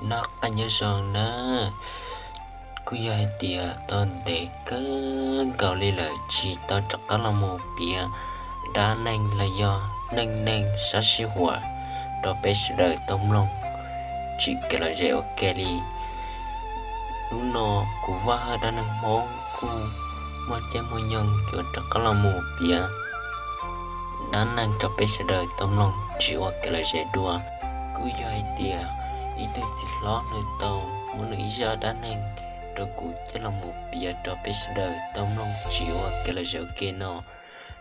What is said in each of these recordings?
Noj qab nyob zoo nawb. Kuj yog hais tias tau ntev kawg nkaus li lawm tsis tau rov qab los mus piav dab neeg los yog neej neeg sab sij huam rau peb sawv daws tau mloog tsim kev lom zem ua ke li. Hnub no kuv Vaj Hawj dab neeg Hmoob kuj muaj caij muaj nyoog yuav rov qab los mus piav dab neeg rau peb sawv daws tau mloog tsim ua kev lom zem dua. Kuj yog hais tias ib tug txiv hlob nws tau muab nws ib zaj dab neeg rau kuv coj los mus piav rau peb sawv daws tau mloog tsim ua kev lom zem ua ke no.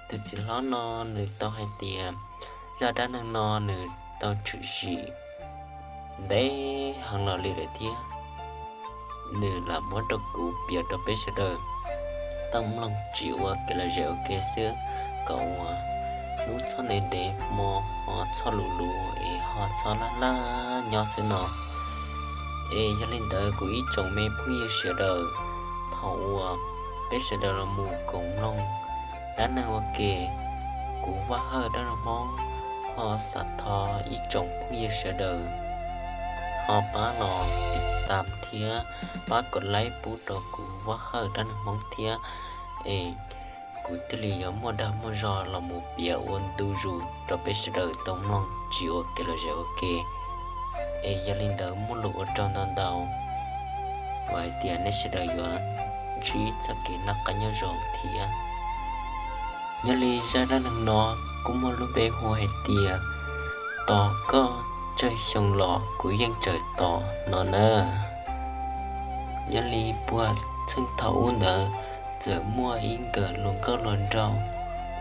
Tus txiv hlob no nws tau hais tias zaj dab neeg no nws tau tshwm sim ntev heev los li lawm thiab. Nws lam muab rau kuv piav rau peb sawv daws tau mloog tsim ua kev lom zem ua ke xwb, kom ua lub txhob ntev ntev hmo, ho txhob luv luv es ho txhob laj laj nyob xwb no. Es yog li ntawd kuv ib tsoom me phooj ywg sawv daws, thaum uas peb sawv daws los mus koom mloog dab neeg ua ke, kuv Vaj Hawj dab neeg Hmoob ho xav thov ib tsoom phooj ywg sawv daws ho pab los tiv tam thiab pab kom laib pub rau kuv Vaj Hawj dab neeg Hmoob thiab, es kuv thiaj li yuav muaj dag muaj zog los mus piav ua ntu zus rau peb sawv daws tau mloog tsis ua kev lom zem ua ke. Es yog li ntawd muaj lus ua rau ntau ntau, vam hais tias nej sawv daws yuav ntsib txoj kev noj qab nyob zoo thiab. Nyob li zaj dab neeg no kuj muaj lub npe hu hais tias tos koj tsawg xyoo los kuv yeej tseem tos no na. Nyob li puag txheej thaum ub ntawd txawm muaj ib nkawm hluas nkauj hluas nraug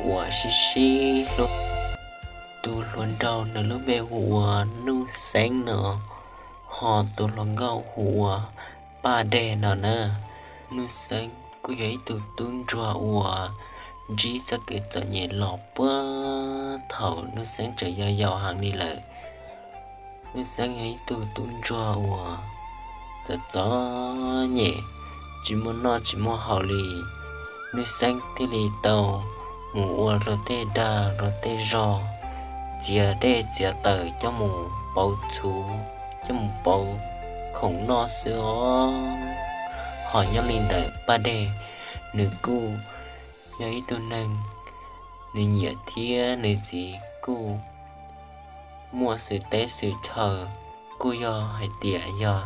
uas sib sib hlub. Tus hluas nraug nws lub npe hu ua Nuj Xeeb no, ho tus hluas nkauj hu ua Paj Dej no na. Nuj Xeeb kuj yog ib tug tub ntsuag uas ntsib txoj kev txom nyem los puag thaum Nuj Xeeb tseem yau yau heev li lawm. Nuj Xeeb yog ib tug tub ntsuag uas txom txom nyem, tsis muaj noj tsis muaj haus li. Nuj Xeeb thiaj li tau mus ua luag tej dag luag tej zog, txiav dej txiav taws coj mus pauv txhuv, coj mus pauv khoom noj xwb os. Ho nyob li ntawm Paj Dej, nws kuj yog ib tug neeg nws niam thiab nws txiv kuj muaj xwm teb xwm chaw, kuj yog hais tias yog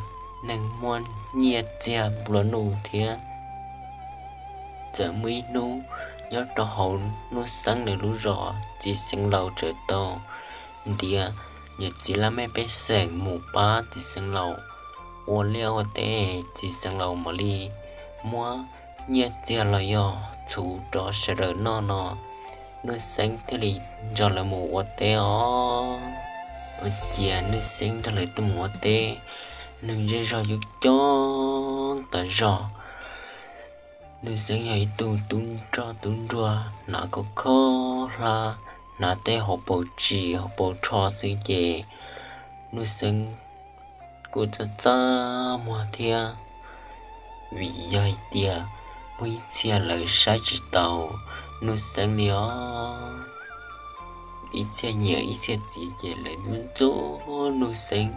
neeg muaj nyiaj txiag nplua nuj thiab. Txawm muaj ib hnub nyob rau hauv Nuj Xeeb nws lub zos, txiv xeev laus txawm tau ntiav niam txiv laj mej pej xeem mus pab txiv xeev laus ua liaj ua teb, txiv xeev laus mam li muab nyiaj txiag los yog txhuv rau sawv daws noj no, Nuj Xeeb thiaj li nrog lawv mus ua teb os. Ua ciav Nuj Xeeb nrog lawv tuaj mus ua teb, nws zej zog yuav coob tas zog. Nuj Xeeb yog ib tug tub nroj tub nruag hnav khaub khaub hlab, hnav tej hauv paus tsis hauv paus tsho xwb ces Nuj Xeeb kuj txaj txaj muag thiab, vim yog hais tias muaj ib txhia lawv saib tsis taus Nuj Xeeb li os. Ib txhia niam ib txhia txiv ces lawv ntxub Nuj Xeeb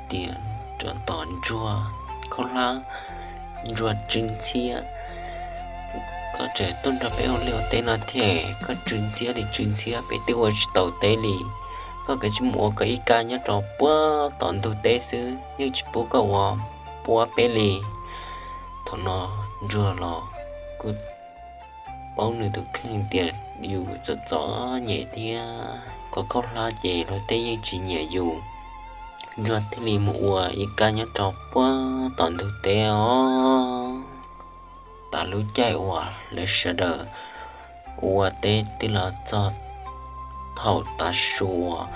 tias rov tos ntsuag khaub hlab, ntsuag tsw ntxhiab. Koj tseem tuaj nrog peb ua liaj ua teb no thiab koj tsw ntxhiab li tsw ntxhiab, peb twb ua tsis tau teb li. Koj kav tsij mus ua koj ib kab nyob rau puag tom ntug teb xwb, yeej tsis pub koj ua puab peb li. Thaum no ntsuag los kuj paub nws tus kheej tias yus txom txom nyem thiab koj khaub hlab ces luag tej yeej tsis nyiam yus. Ntsuag thiaj li mus ua ib kab nyob rau puag tom ntug teb os. Tas lub caij uas lawv sawv daws ua teb twb los txog thaum tav su uas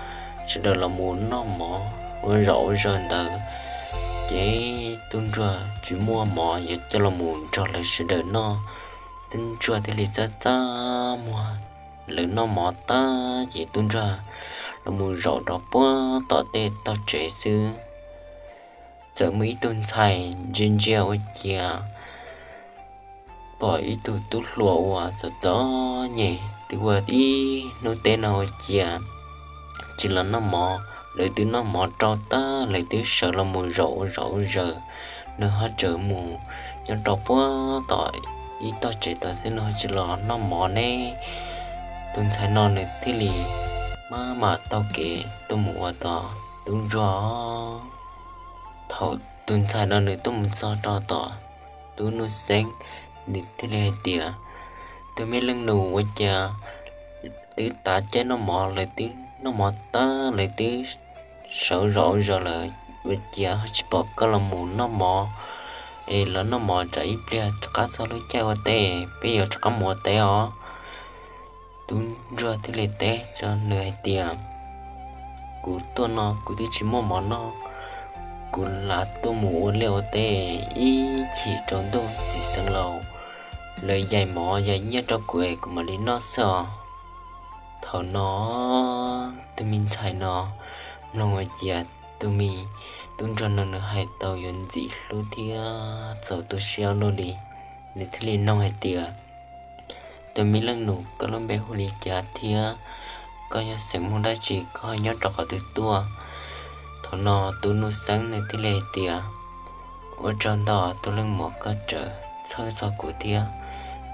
sawv daws los mus noj mov ua zaum ua zaws ntawd, ces tub ntsuag tsis muaj mov yuav coj los mus nrog lawv sawv daws noj. Tub ntsuag thiaj li txaj txaj muag, lawv noj mov tag ces tub ntsuag los mus zaum rau puag tom tej tog tsev xwb. Txawm muaj ib tug ntxhais ntsia ntsia ua ciav pom ib tug tub hluas uas txom txom nyem twb ua ib hnub teb no ua ciav tsis los noj mov, lawv twb noj mov rau tag, lawv twb sawv los mus zaum ua zom ua zaws, nws ho tseem mus nyob rau puag tom ib tog tsev tod xwb, nws ho tsis los noj mov ne. Tus ntxhais no nws thiaj li maj mam taug kev tuaj mus ua tom tub ntsuag. Thaum tus ntxhais no nws tuaj mus txog rau tom tub Nuj Xeeb, nws thiaj li hais tias, Tus me leej nus, ua cas twb tav caij noj mov, lawv twb noj mov tag, lawv twb sawv zom zaws lawm, ua cas ho tsis pom koj los mus noj mov? Es los noj mov tsam ib pliag rov qab txog lub caij ua teb, peb yuav rov qab mus ua teb os. Tub ntsuag thiaj li teb rau nws hais tias, Kuv tuaj no kuv twb tsis muaj mov noj, kuv lam tuaj mus ua liaj ua teb ib chim rau ntuj txiv xeev laus lawv yaim mov yaim nyiaj rau kuv es kuv mam li noj xwb os. Thaum no tus me ntxhais no mloog ua ciav tus me tub ntsuag no nws hais tau yuav ntxim hlub thiab txaus tu siab luaj li. Nws thiaj li nug hais tias, Tus me leej nus, koj lub npe hu li cas thiab koj yog xeem Hmoob dab tsi, koj nyob rau qhov twg tuaj? Thaum no tus Nuj Xeeb nws thiaj li hais tias, Ua tsaug ntau tus leej muam koj tseem txhawj txog kuv thiab.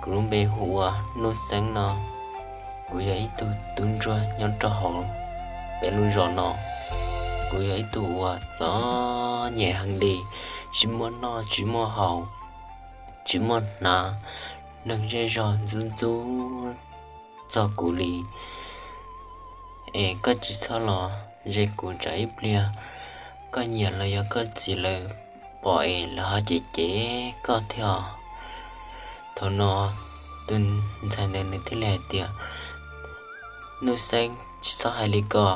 Kuv lub npe hu ua Nuj Xeeb no. Kuv yog ib tug tub ntsuag nyob rau hauv peb lub zos no. Kuv yog ib tug uas txom nyem heev li, tsis muaj noj tsis muaj haus, tsis muaj hnav, neeg zej zog ntxub ntxub txog kuv li. Es koj tsis txhob los ze kuv tsam ib pliag koj niam los yog koj txiv lawv pom es lawv ho cem cem koj thiab. Thaum no tus ntxhais ntawd nws thiaj li hais tias, Nuj Xeeb, tsis txhob hais li ko.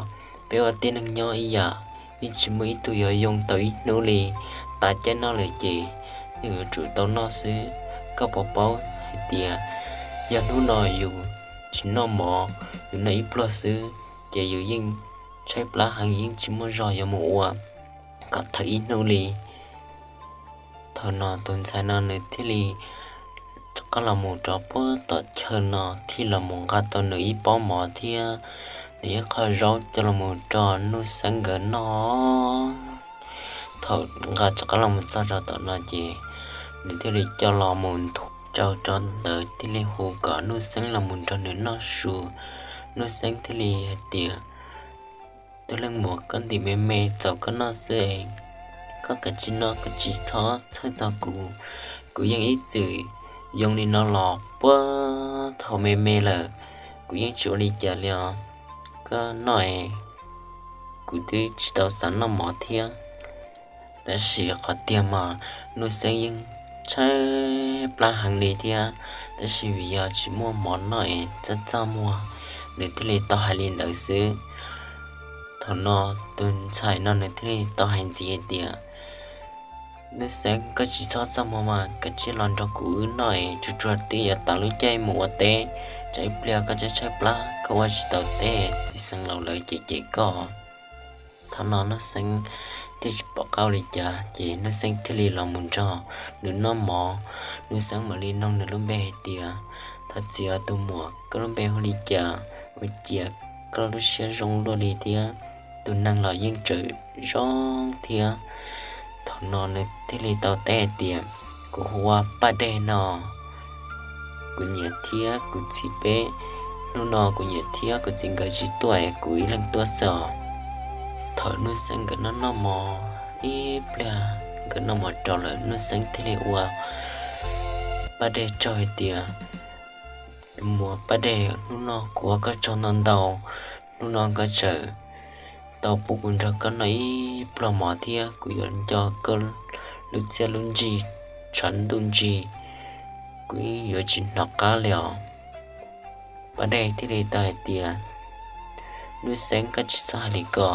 Peb ua tib neeg nyob ib yam, yeej tsis muaj ib tug yuav yoo tau ib hnub li. Tav caij noj lawm ces yeej yuav tsum tau noj xwb. Koj puas paub hais tias yog hnub no yus tsis noj mov, yus noj ib pluag xwb, ces yus yeej tshaib plab heev, yeej tsis muaj zog yuav mus ua kom thawm ib hnub li. Thaum no tus ntxhais no nws thiaj li rov qab los mus rau puag tom chaw no, thiaj los mus nqa tau nws ib pob mov thiab nws ib qho zaub coj los mus rau Nuj Xeeb nkawd noj. Thaum nqa rov qab los mus txog rau tom no ces nws thiaj li coj los mus nthuav rau rau ntawd, thiaj li hu kom Nuj Xeeb los mus nrog nws noj su. Nuj Xeeb thiaj li hais tias, Tus leej muam, koj ntim me me txaus koj noj xwb, koj kav tsij noj, koj tsis txhob txhawj txog kuv. Kuv yeej ib txwm yoo li no los puag thaum me me lawm, kuv yeej tsis ua li cas li os. Koj noj es kuv twb tsis tau xav noj mov thiab. Tab sis qhov tiag mas Nuj Xeeb yeej tshaib plab heev li thiab, tab sis vim yog tsis muaj mov noj es txaj txaj muag, nws thiaj li tau hais li ntawd xwb. Thaum no tus ntxhais no nws thiaj li tau hais ntxiv hais tias, Nuj Xeeb, koj tsis txhob txaj muag mas kav tsij los nrog kuv wb noj es tsuag tsuag twb yuav tas lub caij mus ua teb, tsam ib pliag koj tshaib tshaib plab koj ua tsis tau teb, txiv xeev laus lawv cem cem koj. Thaum no Nuj Xeeb thiaj tsis pom qab ua li cas, ces Nuj Xeeb thiaj li los mus nrog nws noj mov. Nuj Xeeb mam li nug nws lub npe hais tias, Thov txim os tus muam, koj lub npe hu li cas? Ua cas koj lub siab zoo luaj li thiab? Tus neeg los yeej tseem zoo thiab. Thaum no nws thiaj li tau teb hais tias, Kuv hu ua Paj Dej no. Kuv niam thiab kuv txiv peb, hnub no kuv niam thiab kuv txiv nkawd tsis tuaj es kuv ib leeg tuaj xwb os. Thaum Nuj Xeeb nkawd noj noj mov ib pliag, nkawd noj mov rau lawm, Nuj Xeeb thiaj li ua Paj Dej tsaug hais tias, Tus muam Paj Dej, hnub no kuv ua koj tsaug ntau ntau. Hnub no koj tseem tau pub kuv nrog koj noj ib pluag mov thiab kuv yuav nco koj lub txiaj lub ntsig tshav ntuj ntsig, kuv yeej yuav tsis hnov qab li os. Paj Dej thiaj li tau hais tias, Nuj Xeeb, koj tsis txhob hais li ko,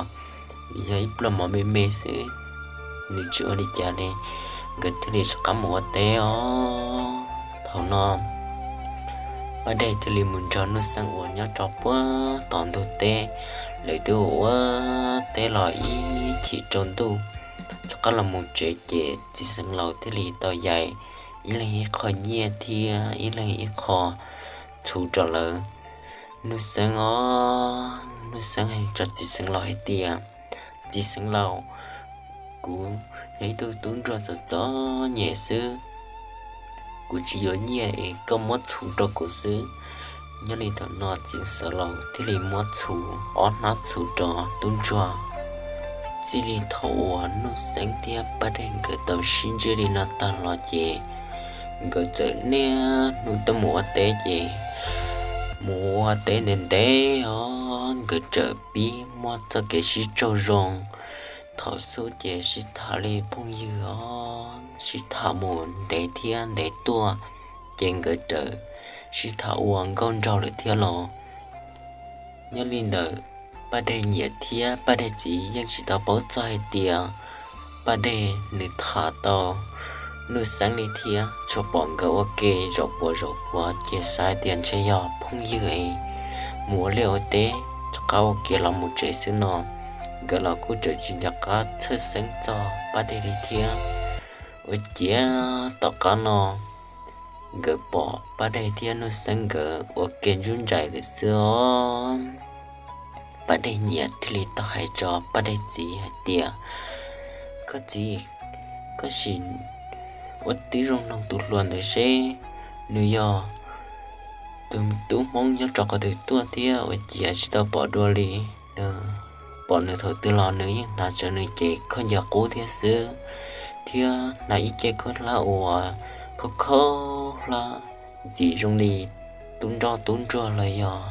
yog ib pluag mov me me xwb, nws tsis ua li cas li. Nkawd thiaj li rov qab mus ua teb os. Thaum no Paj Dej thiaj li mus nrog Nuj Xeeb ua nyob rau puag tom ntug teb. Lawv twb ua ua teb los ib chim rau ntuj, rov qab los mus tsev ces txiv xeev laus thiaj li tau yais ib leeg ib qho nyiaj thiab ib leeg ib qho txhuv rau lawv. Nuj Xeeb os, Nuj Xeeb hais rau txiv xeev laus hais tias, Txiv xeev laus, kuv yog ib tug tub ntsuag txom txom nyem xwb, kuv tsis yuav nyiaj es koj muab txhuv rau kuv xwb. Nyob li thaum no txiv xeev laus thiaj li muab txhuv, ob hnab txhuv rau tub ntsuag. Txij li thaum uas Nuj Xeeb thiab Paj Dej nkawd tau sib ntsib li no tag los ces nkawd txawm niaj hnub tuaj mus ua teb ces mus ua teb ntev ntev os, nkawd txawm pib muaj txoj kev sib tsaug zoo. Thaum xub ces sib tham li phooj ywg os, sib tham mus ntev thiab ntev tuaj, ces nkawd txawm sib tham ua nkauj nraug lawm thiab los. Nyob li ntawd, Paj Dej niam thiab Paj Dej txiv yeej tsis tau paub txog hais tias Paj Dej nws tham tau Nuj Xeeb li thiab, tsuas pom nkawd ua ke zaum puas zaum puas ces xav hais tias ntshe yog phooj ywg es mus ua liaj ua teb rov qab ua ke los mus tsev xwb no. Nkawd los kuj tseem tsis nco qab txhawj xeeb txog Paj Dej li thiab. Ua ciav tom qab no nkawd pom Paj Dej thiab Nuj Xeeb nkawd ua ke ntsub ntsais lawm xwb os. Paj Dej niam thiaj li tau hais rau Paj Dej txiv hais tias, Koj txiv, koj sim ua tib zoo noog tus hluas ntawd seb nws yog tus tub Hmoob nyob rau qhov twg tuaj thiab ua ciav tsis tau pom dua li. Nws, pom nws thaum twg los nws yeej hnav tsawv nws cev khaub ncaws qub thiab xwb, thiab hnav ib ce khaub hlab uas khaub khaub hlab ntxim zoo li tub nroj tub ntsuag los yog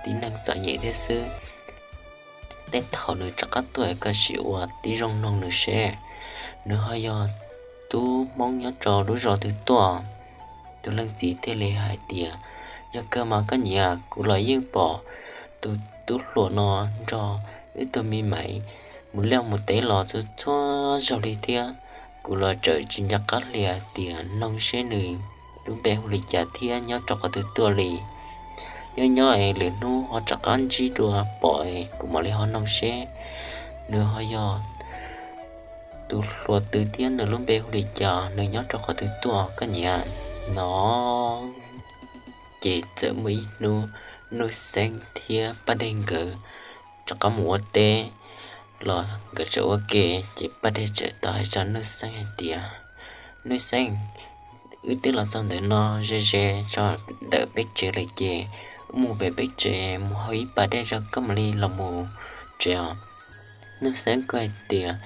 tib neeg txom nyem thiab xwb. Tej thaum nws rov qab tuaj es koj sim ua tib zoo noog nws seb nws ho yog tub Hmoob nyob rau lub zos twg tuaj. Tus leej txiv thiaj li hais tias, Yog kawg mas koj niam, kuv los yeej pom tus tub hluas no nrog wb tug me maiv mus liaj mus teb los txhua txhua zaug li thiab. Kuv los tseem tsis nco qab hais tias noog seb nws lub npe hu li cas thiab nyob rau qhov twg tuaj li. Nyob nyob es lwm hnub ho rov qab ntsib dua pom es kuv mam li ho noog seb nws ho yog tus hluas twg thiab nws lub npe hu li cas, nws nyob rau qhov twg tuaj koj niam no. Ces txawm muaj ib hnub Nuj Xeeb thiab Paj Dej nkawd rov qab mus ua teb los nkawd tseem ua ke, ces Paj Dej txawm tau hais rau Nuj Xeeb hais tias, Nuj Xeeb, wb twb los txog ntawm no ze ze tso ntawm peb tsev lawm ces wb mus pem peb tsev mus haus ib pas dej tso koj mam li los mus tsev os. Nuj Xeeb kuj hais tias,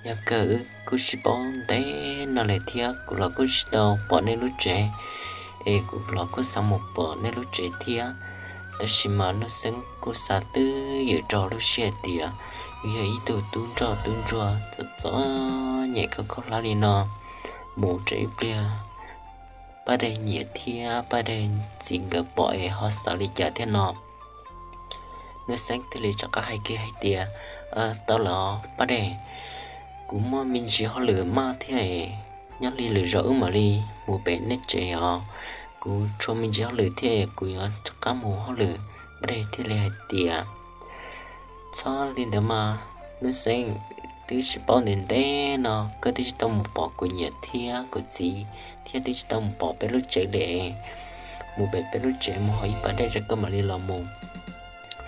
Yog kawg, wb kuj sib paub ntev no lawm thiab kuv los kuj tsis tau pom nej lub tsev, es kuv los kuj xav mus pom nej lub tsev thiab. Tab sis mas Nuj Xeeb kuj xav twb ywm rau lub siab hais tias yus yog ib tug tub nroj tub ntsuag txom txom nyem khaub khaub hlab li no, mus tsev ib pliag Paj Dej niam thiab Paj Dej txiv nkawd pom es ho xav li cas thiab no. Nuj Xeeb thiaj li rov qab hais kiag hais tias, Tau lawm Paj Dej, kuv muaj me ntsis hauj lwm maj thiab es nyob li lwm zaus wb mam li mus pem nej tsev os, kuv tshuav me ntsis hauj lwm thiab es kuv yuav rov qab mus hauj lwm. Paj Dej thiaj li hais tias, Txhob li ntawd mas Nuj Xeeb, twb sib paub ntev ntev no koj twb tsis tau mus pom kuv niam thiab kuv txiv thiab twb tsis tau mus pom peb lub tsev li, mus pem peb lub tsev mus haus ib pas dej tso koj mam li los mus.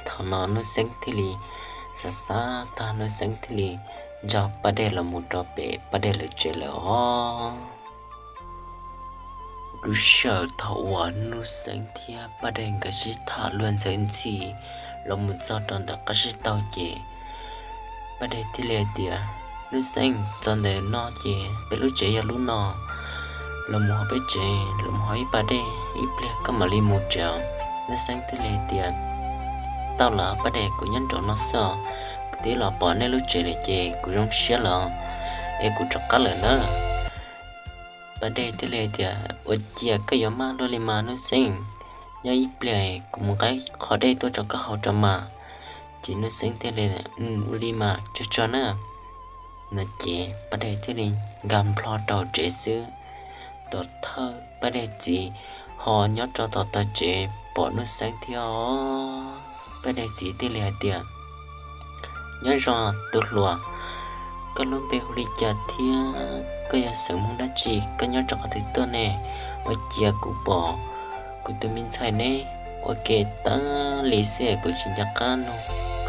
Thaum no Nuj Xeeb thiaj li xav xav tag, Nuj Xeeb thiaj li nrog Paj Dej los mus rau pem Paj Dej lawv tsev lawm os. Lub sij hawm thaum uas Nuj Xeeb thiab Paj Dej nkawd sib tham luag ntxhi ntxhi los mus txog rau ntawm qab tsib taug ces Paj Dej thiaj li hais tias, Nuj Xeeb, txog ntawm no ces peb lub tsev yog lub no, los mus haus peb tsev, los mus haus ib pas dej ib pliag koj mam li mus tsev. Nuj Xeeb thiaj li hais tias, Tau lawm Paj Dej, kuv nyob nraum no xwb os, kuv twb los pom nej lub tsev lawm ces kuv zoo siab lawm es kuv rov qab lawm nawb. Paj Dej thiaj li hais tias, Ua cas koj yuav maj luaj li mas Nuj Xeeb, nyob ib pliag kuv mus nqa qho dej tuaj rau koj haus rau mas. Ces Nuj Xeeb thiaj li, Ua li mas tsuag tsuag na. No ces Paj Dej thiaj li nkag nplho rau tsev xwb. Tom thawj Paj Dej txiv ho nyob rau tom tog tsev pom Nuj Xeeb thiab os. Paj Dej txiv thiaj li hais tias, Nyob zoo tus hluas, koj lub npe hu li cas thiab koj yog xeem Hmoob dab tsi, koj nyob rau qhov twg tuaj ne? Ua cas kuv pom kuv tus me ntxhais neb ua ke tag li xwb kuv tsis nco qab nug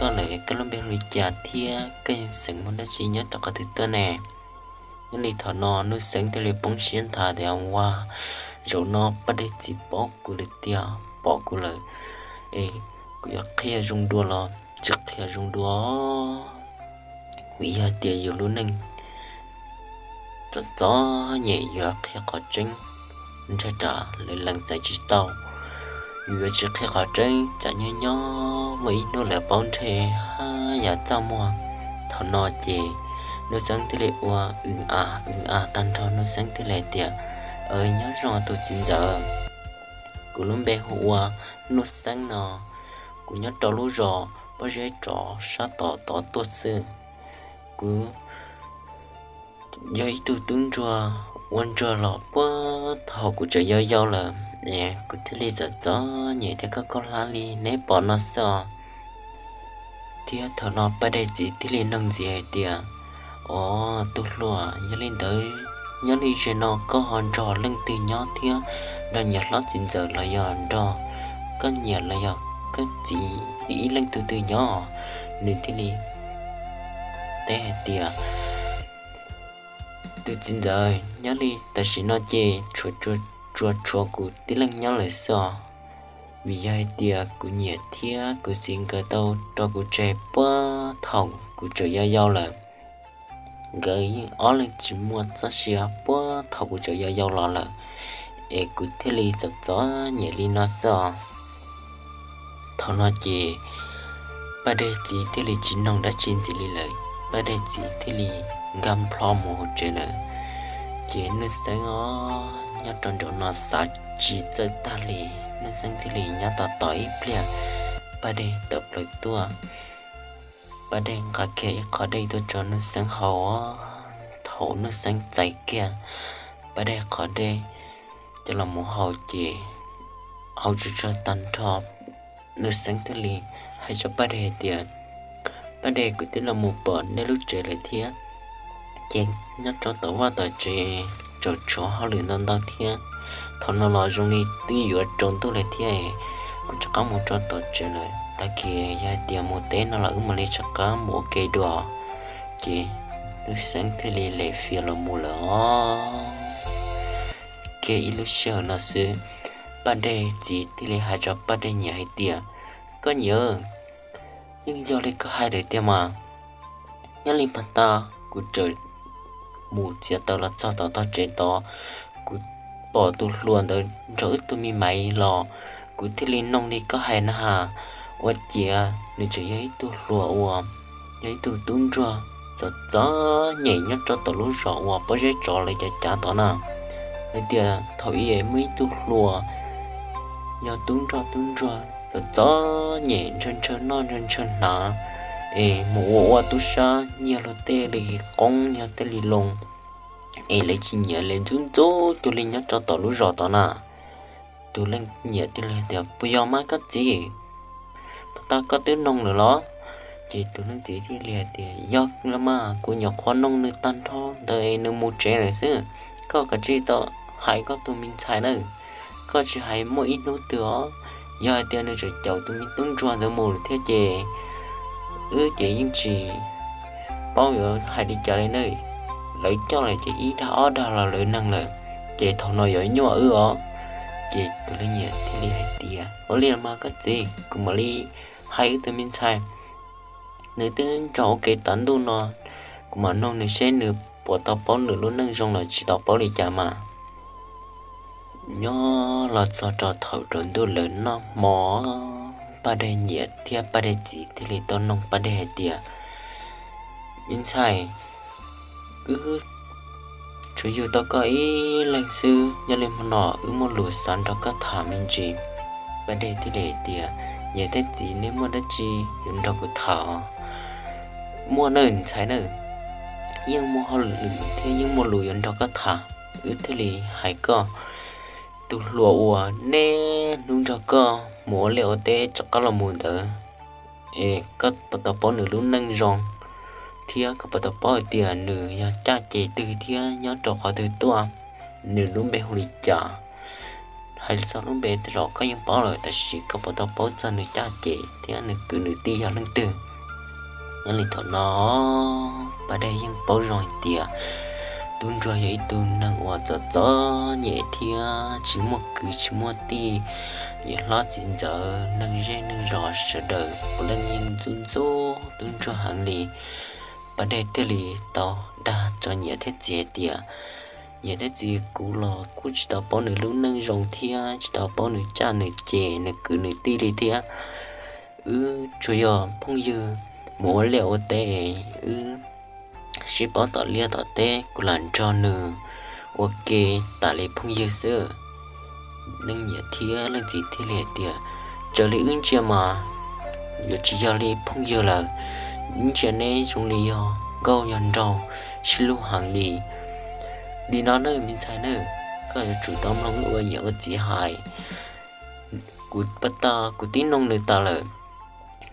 koj lawm, koj lub npe hu li cas thiab koj yeej xeem muaj dab tsi nyob rau qhov twg tuaj ne? Nyob li thaum no Nuj Xeeb thiaj li poob siab nthav tias, Ua, zaum no Paj Dej txiv paub kuv lawm tiag, pom kuv lawm, es kuv yuav qhia zoo dua los tsis qhia zoo dua? Vim yog tias yus lub neej txom txom nyem, yuav qhia qhov tseeb ntshai tsam lawv lees txais tsis tau. Yus yuav tsis qhia qhov tseeb tsam nyob nyob muaj ib hnub lawv paub ntshe haj yam txaj muag. Thaum no ces Nuj Xeeb thiaj li ua w a w a tag nrho, Nuj Xeeb thiaj li tias, Nyob zoo tus txiv ntxawm, kuv lub npe hu ua Nuj Xeeb no, kuv nyob rau lub zos Pob Zeb Tsov sab tom tod tuaj xwb. Kuv yog ib tug tub ntsuag ua ntsuag los puag thaum kuv tseem yau yau lawm, kuv thiaj li txom txom nyem thiab khaub khaub hlab li neb pom no xwb os. Thiab thaum no Paj Dej txiv thiaj li noog ntxiv hais tias, Os, tus hluas, yog li ntawd nyob li ze no koj ho nrog leej twg nyob thiab nrog niam hlob txiv ntxawm los yog nrog koj niam los yog koj txiv ib leej twg twg nyob? Nws thiaj li teb hais tias, Tus txiv ntxawm, nyob li tam sim no ces tsuas tshuav kuv tib leeg nyob lawm xwb os, vim yog hais tias kuv niam thiab kuv txiv nkawd tau rau kuv tseg puag thaum kuv tseem yau yau lawm. Nkawd yeej ob leeg tsis muaj txoj sia puag thaum kuv tseem yau yau los lawm, es kuv thiaj li txom txom nyem li no xwb os. Thaum no ces Paj Dej txiv thiaj li tsis noog dab tsi ntxiv li lawm, Paj Dej txiv thiaj li nkag nplho mus hauv tsev lawm. Ces Nuj Xeeb os, nyob rau nraum no xav tsis txawj tag li, Nuj Xeeb thiaj li nyob tos tos ib pliag, Paj Dej tawm plaws tuaj. Paj Dej nqa kiag ib qho dej tuaj tso Nuj Xeeb haus. Thaum Nuj Xeeb txais kiag Paj Dej qhov dej coj los mus haus ces haus tsuag tsuag tag nrho, Nuj Xeeb thiaj li hais rau Paj Dej hais tias, Paj Dej, kuv twb los mus pom nej lub tsev lawm thiab, ces nyob rau tom vaj tom tsev tseem tshuav hauj lwm ntau ntau thiab. Thaum no los zoo li twb yuav tsaus ntuj lawm thiab, kuv rov qab mus rau tom tsev lawm, tag kis yog hais tias mus teb no los wb mam li rov qab mus ua ke dua. Ces Nuj Xeeb thiaj li lem fias los mus lawm os. Kiag ib lub sij hawm no xwb, Paj Dej txiv thiaj li hais rau Paj Dej niam hais tias, Koj niam, yeej yog li koj hais lawm tiag mas. Nyob li pag tag kuv tseem mus txiav taws los txog tom tog tsev tod, kuv pom tus hluas ntawd nrog wb tus me maiv los, kuv thiaj li noog li koj hais na has. Ua ciav nws tseem yog ib tug hluas uas yog ib tug tub ntsuag txom txom nyem nyob rau tom lub zos uas Pob Zeb Tsov lawv cav cav tod na. Hais tias thaum ub muaj ib tug hluas yog tub nroj tub ntsuag txom txom nyem ntshaw ntshaw noj ntshaw ntshaw hnav, es mus ua ua tub sab nyiag luag tej li qoob nyiag tej li loo, es lawv tsis nyiam, lawv ntxub ntxub cuag li nyob rau tom lub zos tod na. Tus leej niam thiaj li hais tias, Puas yog mas koj txiv? Puas tau koj twb noog lawm los? Ces tus leej txiv thiaj li hais tias, Yog los mas, kuv nyuam qhuav noog nws tag nrho ntawd es nws mus tsev lawm xwb. Koj kav tsij tau hais koj tus me ntxhais nawb, koj tsis hais muaj ib hnub twg os. Yog hais tias nws tseem caum tus me tub ntsuag ntawd mus lawm thiab ces wb ces yeej tsis paub yuav hais li cas li na. Lawv coj lawm ces ib dag ob dag los lawv neeg lawm, ces thaum no yuav nyuaj wb os. Ces tus leej niam thiaj li hais tias, Ua li los mas koj txiv, kuv mam li hais wb tus me ntxhais, nws twb nrog ua ke tas ntuj no, kuv mam noog nws seb nws puas tau paub nws lub neej zoo los tsis tau paub li cas mas. Nyob los txog rau thaum rau ntuj lawv noj hmo, Paj Dej niam thiab Paj Dej txiv thiaj li tau noog Paj Dej hais tias, Me ntxhais, wb tsuas yug tau koj ib leeg xwb, nyob li hmo no wb muaj lus xav nrog koj tham me ntsis. Paj Dej thiaj li hais tias, Niam thiab txiv, nej muaj dab tsi yuav nrog kuv tham? Muaj nawb ntxhais nawb, yeej muaj hauj lwm thiab yeej muaj lus yuav nrog koj tham. Wb thiaj li hais koj, tus hluas uas niaj hnub nrog koj mus ua liaj ua teb rov qab los mus ntawd, es koj puas tau paub nws lub neej zoo, thiab koj puas tau paub hais tias nws yog caj ces twg thiab nyob rau qhov twg tuaj, nws lub npe hu li cas? Hais txog lub npe tej zaum koj yeej paub lawm, tab sis koj puas tau paub txog nws caj ces thiab nws kwv nws tij yog leej twg? Nyob li thaum no, Paj Dej yeej paub zoo hais tias tub ntsuag yog ib tug neeg uas txom txom nyem thiab tsis muaj kwv tsis muaj tij, niam hlob txiv ntxawm neeg zej neeg zos sawv daws puav leej yeej ntxub ntxub tub ntsuag heev li. Paj Dej thiaj li tau dag rau niam thiab txiv hais tias, niam thiab txiv, kuv los kuj tsis tau paub nws lub neej zoo thiab tsis tau paub nws caj nws ces nws kwv nws tij li thiab. Wb tsuas yog phooj ywg mus ua liaj ua teb, wb sib paub tom liaj tom teb, kuv lam nrog nws ua ke tas li phooj ywg xwb. Leej niam thiab leej txiv thiaj li hais tias, raws li wb ntsia mas yuav tsis yog li phooj ywg lawm, wb ntsia neb zoo li yog nkauj yog nraug sib hlub heev li. Li no nawb me ntxhais nawb, koj yuav tsum tau mloog wb ua niam ua txiv hais. Kuv pab tau kuv tib noog nws tas lawm.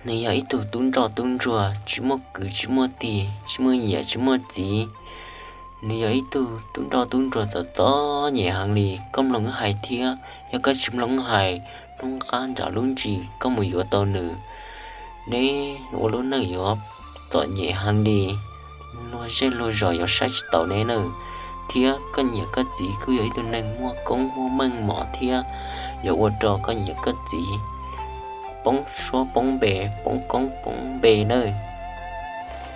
Nws yog ib tug tub nroj tub ntsuag tsis muaj kwv tsis muaj tij, tsis muaj niam tsis muaj txiv. Nws yog ib tug tub nroj tub ntsuag txom txom nyem heev li, koj mloog wb hais thiab, yog koj tsis mloog wb hais, hnub qab nram lub ntsis koj mus yuav tau nws, neb ua lub neej yuav txom nyem heev li, luag zej luag zos yuav saib tsis taus neb nawb. Thiab koj niam koj txiv kuj yog ib tug neeg muaj koob muaj meej mom thiab, yuav ua rau koj niam koj txiv poob suab poob npe, poob koob poob npe nawb.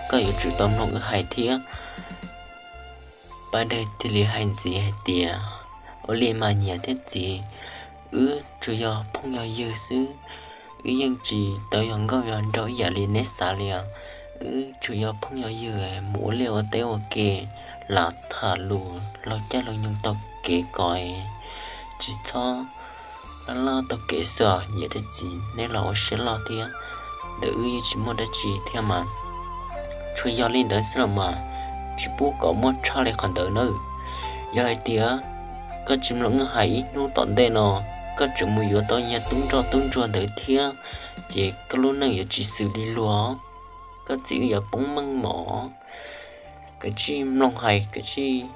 Koj yuav tsum tau mloog wb hais thiab. Paj Dej thiaj li hais ntxiv hais tias, ua li mas niam thiab txiv, wb tsuas yog phooj yog ywg xwb, wb yeej tsis tau yog nkauj yog nraug ib yam li neb xav li os. Wb tsuas yog phooj yog ywg mus ua liaj ua teb ua ke, lam tham lus laug caij laug nyoog taug kev kom tsis txhob laj laj taug kev xwb os niam thiab txiv, neb los ua siab loj thiab, ntawm wb yeej tsis muaj dab tsi thiab mas. Tsuas yog li ntawd xwb los mas, tsis pub kom muaj tshaj li qhov ntawd nawb. Yog hais tias koj tsis mloog wb hais, ib hnub tom ntej no koj tseem mus yuav tau niag tub nroj tub ntsuag ntawd thiab, ces koj lub neej yuav tsis xws li luag, koj txiv wb yuav poob meej mom. Kav tsij mloog hais, kav tsij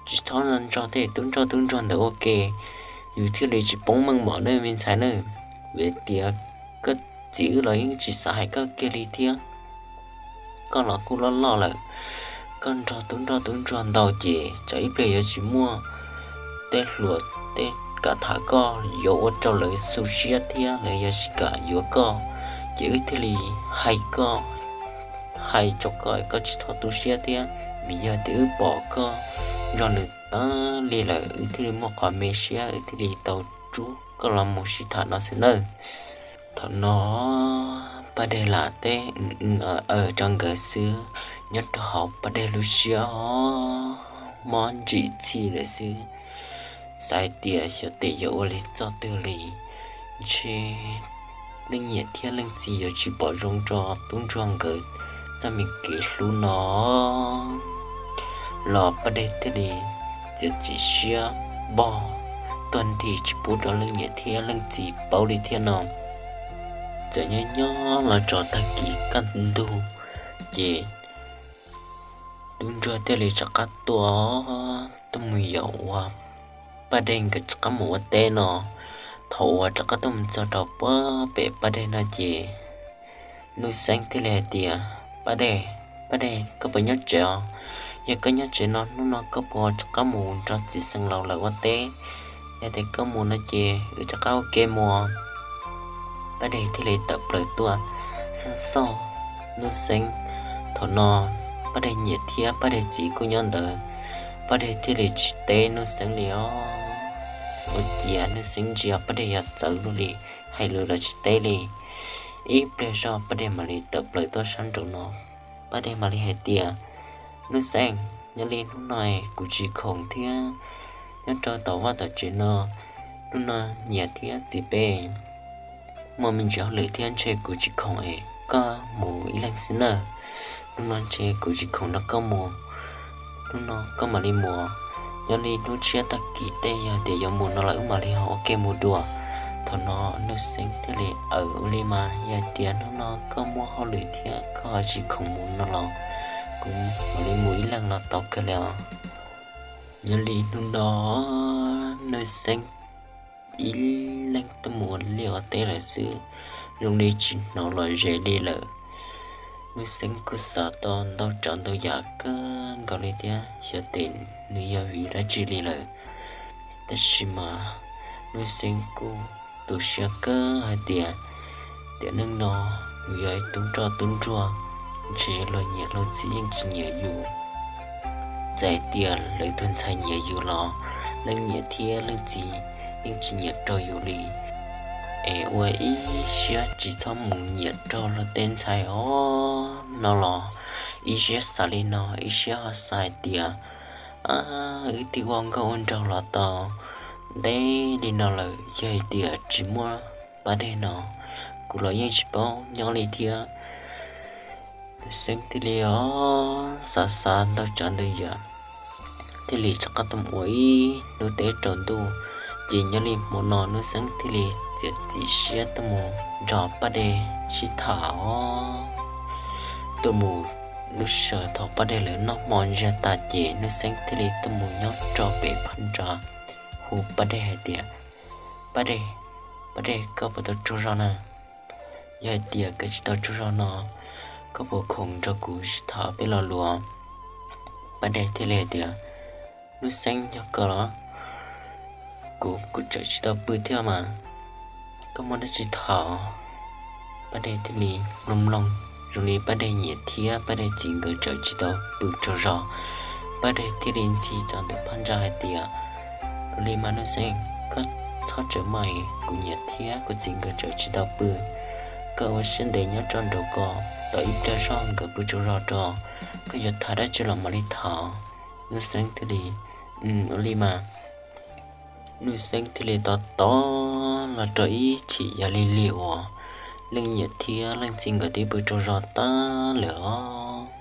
tsis txhob nrog tej tub nroj tub ntsuag ntawd ua ke, yus thiaj li tsis poob meej mom nawb me ntxhais nawb. Vim tias koj txiv wb los yeej tsis xav hais koj kiag li thiab. Koj los kuj loj loj lawm, koj nrog tub nroj tub ntsuag ntau ces tsam ib pliag yuav tsis muaj tej hluas tej kam tham koj, yuav ua rau lawv xu siab thiab lawv yuav tsis kam yuav koj. Ces wb thiaj li hais koj, hais rau koj, koj tsis txhob tu siab thiab, vim yog tias wb pom koj nrog nws tag li lawm, wb thiaj li muaj qhov me siab, wb thiaj li tau rub koj los mus sib tham no xwb nawb. Thaum no Paj Dej lam teb aws rau nkawd xwb, nyob rau hauv Paj Dej lub siab mob ntsim txhij lawm xwb, xav hais tias xyov tes yuav ua li txoj twg li, ntshe leej niam thiab leej txiv yuav tsis pom zoo rau tub ntsuag nkawd txoj me kev hlub no los Paj Dej thiaj li txiav txim siab npog tuag nthi tsis pub rau leej niam thiab leej txiv paub li thiab no. Txawm nyob nyob los txog tag kis kaj ntug, ces tub ntsuag thiaj li rov qab tuaj, tuaj mus yaum uas Paj Dej nkawd rov qab mus ua teb no. Thaum uas rov qab tuaj mus txog rau puag pem Paj Dej no ces Nuj Xeeb thiaj li hais tias, Paj Dej, Paj Dej, koj puas nyob tsev os? Yog koj nyob tsev no, hnub no koj puas rov qab mus nrog txiv xeev laus lawv ua teb? Yog tias koj mus no ces wb rov qab ua ke mus. Paj Dej thiaj li tawm plaws tuaj xauj xauj Nuj Xeeb. Thaum no Paj Dej niam thiab Paj Dej txiv kuj nyob ntawd, Paj Dej thiaj li tsis teb Nuj Xeeb li os. Ua ciav Nuj Xeeb ntsia Paj Dej yog txawv luaj li, hais lus los tsis teb li. Ib pliag zog Paj Dej mam li tawm plaws tuaj sab nraud no, Paj Dej mam li hais tias, Nuj Xeeb, nyob li hnub no kuv tsis khoom thiab, nyob rau tom vaj tom tsev no, hnub no niam thiab txiv peb muaj me ntsis hauj lwm thiab ntshe kuv tsis khoom es koj mus ib leeg xwb nawb. Hnub no ntshe kuv tsis khoom nrog koj mus, hnub no koj mam li mus. Nyob li hnub tshiab tag kis tej yog tias yuav mus no los wb mam li ho ua ke mus dua. Thaum no Nuj Xeeb thiaj li, Aws, ua li mas yog tias hnub no koj muaj hauj lwm thiab koj ho tsis khoom mus no los kuv mam li mus ib leeg los tau kawg li os. Nyob li hnub no Nuj Xeeb ib leeg tuaj mus ua liaj ua teb lawm xwb, zoo li tsis hnov lom zem li lawm. Nuj Xeeb kuj xav tau ntau tsav ntau yam kawg nkaus li thiab xyov tes nws yog vim dab tsi li lawm. Tab sis mas Nuj Xeeb kuj tu siab kawg hais tias tiam neej no yus yog ib tug nroj tub nruag, ntshe luag niam luag txiv yeej tsis nyiam yus. Txawm hais tias lawv tus ntxhais nyiam yus los leej niam thiab leej txiv yeej tsis nyiam rau yus li. Es ua ib siab tsis txhob mus nyiam rau luag tej ntxhais os no los ib siab xav li no, ib siab ho xav hais tias wb twb ua nkauj ua nraug los tau ntev li no lawm, yog hais tias tsis muaj Paj Dej no kuv los yeej tsis paub nyob li thiab. Nuj Xeeb thiaj li os xav xav ntau tsav ntau yam, thiaj li rov qab tuaj mus ua ib hnub teb tsaus ntuj. Ces nyob li hmo no Nuj Xeeb thiaj li txiav txim siab tuaj mus nrog Paj Dej sib tham os. Tuaj mus lub sij hawm thaum Paj Dej lawv noj hmo ntsiag tas ces Nuj Xeeb thiaj li tuaj mus nyob rau pem phab ntsa hu Paj Dej hais tias, Paj Dej, Paj Dej, koj puas tau tsaug zog na? Yog hais tias koj tsis tau tsaug zog no, koj puas khoom nrog kuv sib tham peb lo lus? Paj Dej thiaj li hais tias, Nuj Xeeb, yog koj los? Kuv kuj tseem tsis tau pw thiab mas, koj muaj dab tsi tham? Paj Dej thiaj li mloog mloog, zoo li Paj Dej niam thiab Paj Dej txiv nkawd tseem tsis tau pw tsaug zog. Paj Dej thiaj li ntxhi cov ntawm phab ntsa hais tias, Ua li mas Nuj Xeeb, koj txhob tseem maj, kuv niam thiab kuv txiv nkawd tseem tsis tau pw. Koj ua siab ntev nyob tso nraum ko, tos ib pliag zog nkawd pw tsaug zog rau, koj yuav tham dab tsi los mam li tham. Nuj Xeeb thiaj li, Ua li mas. Nuj Xeeb thiaj li tos tos los rau ib chim yog li li uas leej niam thiab leej txiv nkawd twb pw tsaug zog tag lawm os.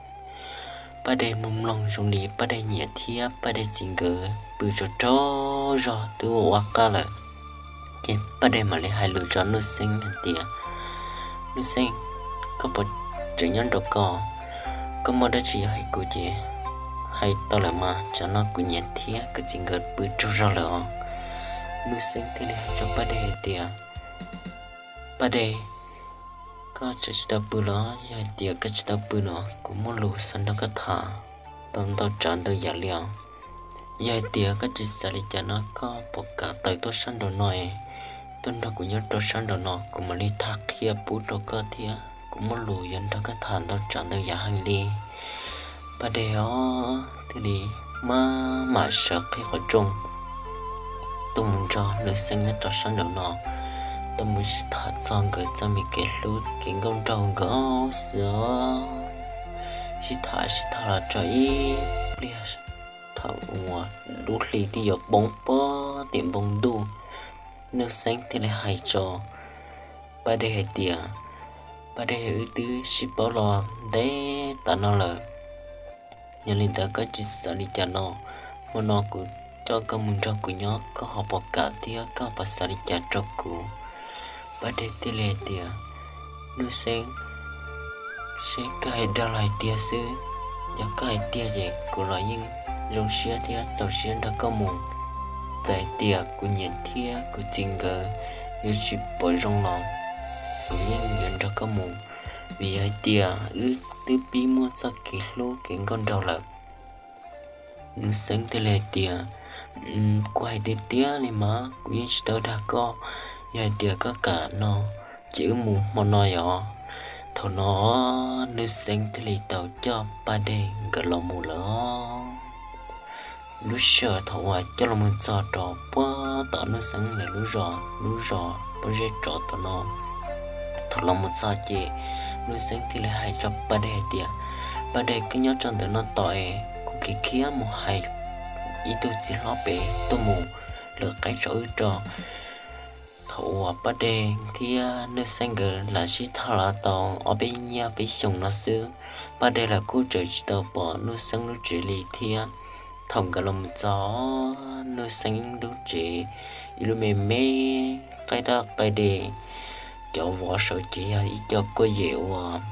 Paj Dej mloog mloog zoo li Paj Dej niam thiab Paj Dej txiv nkawd pw tsaug tsaug zog twb ua ua qab lawm. Ces Paj Dej mam li hais lus rau Nuj Xeeb hais tias, Nuj Xeeb, koj puas tseem nyob nraum ko? Koj muaj dab tsi yuav hais kuv ces hais tau lawm mas, tsam no kuv niam thiab kuv txiv nkawd pw tsaug zog lawm os. Nuj Xeeb thiaj li hais rau Paj Dej hais tias, Paj Dej, koj tseem tsis tau pw los? Yog hais tias koj tsis tau pw no, kuv muaj lus xav nrog koj tham tau ntau tsav ntau yam li os. Yog hais tias koj tsis xav li cas no, koj puas kam tawm tuaj sab nraum no es tuaj nrog kuv nyob rau sab nraum no, kuv mam li tham qhia pub rau koj thiab kuv muaj lus yuav nrog koj tham ntau tsav ntau yam heev li. Paj Dej os thiaj li maj mam sawv qhib qhov rooj tuaj mus nrog Nuj Xeeb nyob rau sab nraum no, tuaj mus sib tham txog nkawd txoj me kev hlub kev nkauj nraug nkawd xwb os. Sib tham sib tham los txog ib pliag thaum uas lub hli twb yuav poob pob tim npoo ntuj, Nuj Xeeb thiaj li hais rau Paj Dej hais tias, Paj Dej, wb twb sib paub los ntev tas no lawm. Yog li ntawd koj tsis xav li cas no, hmo no kuv coj koj mus nrog kuv nyob, koj ho puas kam thiab koj puas xav li cas rau kuv? Paj Dej thiaj li hais tias, Nuj Xeeb, seb koj hais dag los hais tiag xwb. Yog koj hais tiag ces kuv los yeej zoo siab thiab txaus siab nrog koj mus. Txawm hais tias kuv niam thiab kuv txiv nkawd yuav tsis pom zoo los kuv yeej yuav nrog koj mus, vim yog hais tias wb twb pib muaj txoj kev hlub kev nkauj nraug lawm. Nuj Xeeb thiaj li hais tias, Kuv hais tiag tiag li mas, kuv yeej tsis tau dag koj. Yog hais tias koj kam no ces wb mus hmo no yom. Thaum no Nuj Xeeb thiaj li tau coj Paj Dej nkawd los mus lawm. Lub sij hawm thaum uas coj los mus txog rau puag tom Nuj Xeeb lawv lub zos, lub zos pob zeb tsov tom no, thaum los mus txog ces Nuj Xeeb thiaj li hais rau Paj Dej hais tias, Paj Dej, koj nyob rau ntawm no tos es kuv khiav khiav mus hais ib tug txiv hlob pem tuaj mus lawm qaib rau wb tso. Thaum uas Paj Dej thiab Nuj Xeeb nkawd lam sib tham los tau ob peb nyiaj peb xyoos no xwb, Paj Dej los kuj tseem tsis tau pom Nuj Xeeb lub tsev li thiab. Thaum nkawd los mus txog Nuj Xeeb lub tsev, ib lub me me, qaij daj qaij dej, cov vov saum ces yog ib co kuaj yem uas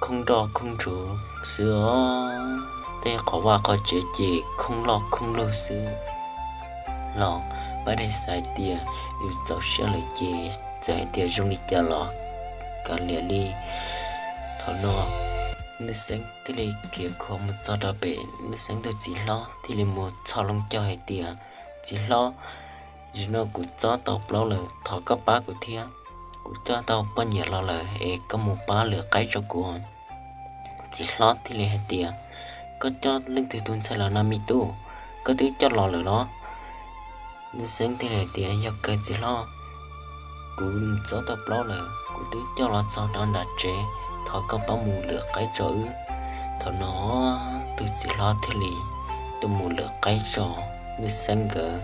khoob doj khoob ntsuv xwb os. Tej qhov vaj qhov tsev ces khoob loj khoob lug xwb los Paj Dej xav hais tias yus txaus siab lawm ces txawm hais tias zoo li cas los kav liam li. Thaum no Nuj Xeeb thiaj li khiav khuav mus txog rau pem Nuj Xeeb tus txiv hlob thiaj li mus txhos loo caug hais tias, Txiv hlob, zaum no kuv txob tau plaub lawm, thov koj pab kuv thiab. Kuv coj tau poj niam los lawm es koj mus pab lwm qaib rau kuv. Txiv hlob thiaj li hais tias, Koj coj leej twg tus ntxhais los no me tub? Koj twb coj los lawm los? Nuj Xeeb thiaj li hais tias, Yog kawg txiv hlob, kuv txob tau plaub lawm, kuv twb coj los txog rau nram tsev, thov koj pab mus lwm qaib tso wb. Thaum no tus txiv hlob thiaj li tuaj mus lwm qaib tso Nuj Xeeb nkawd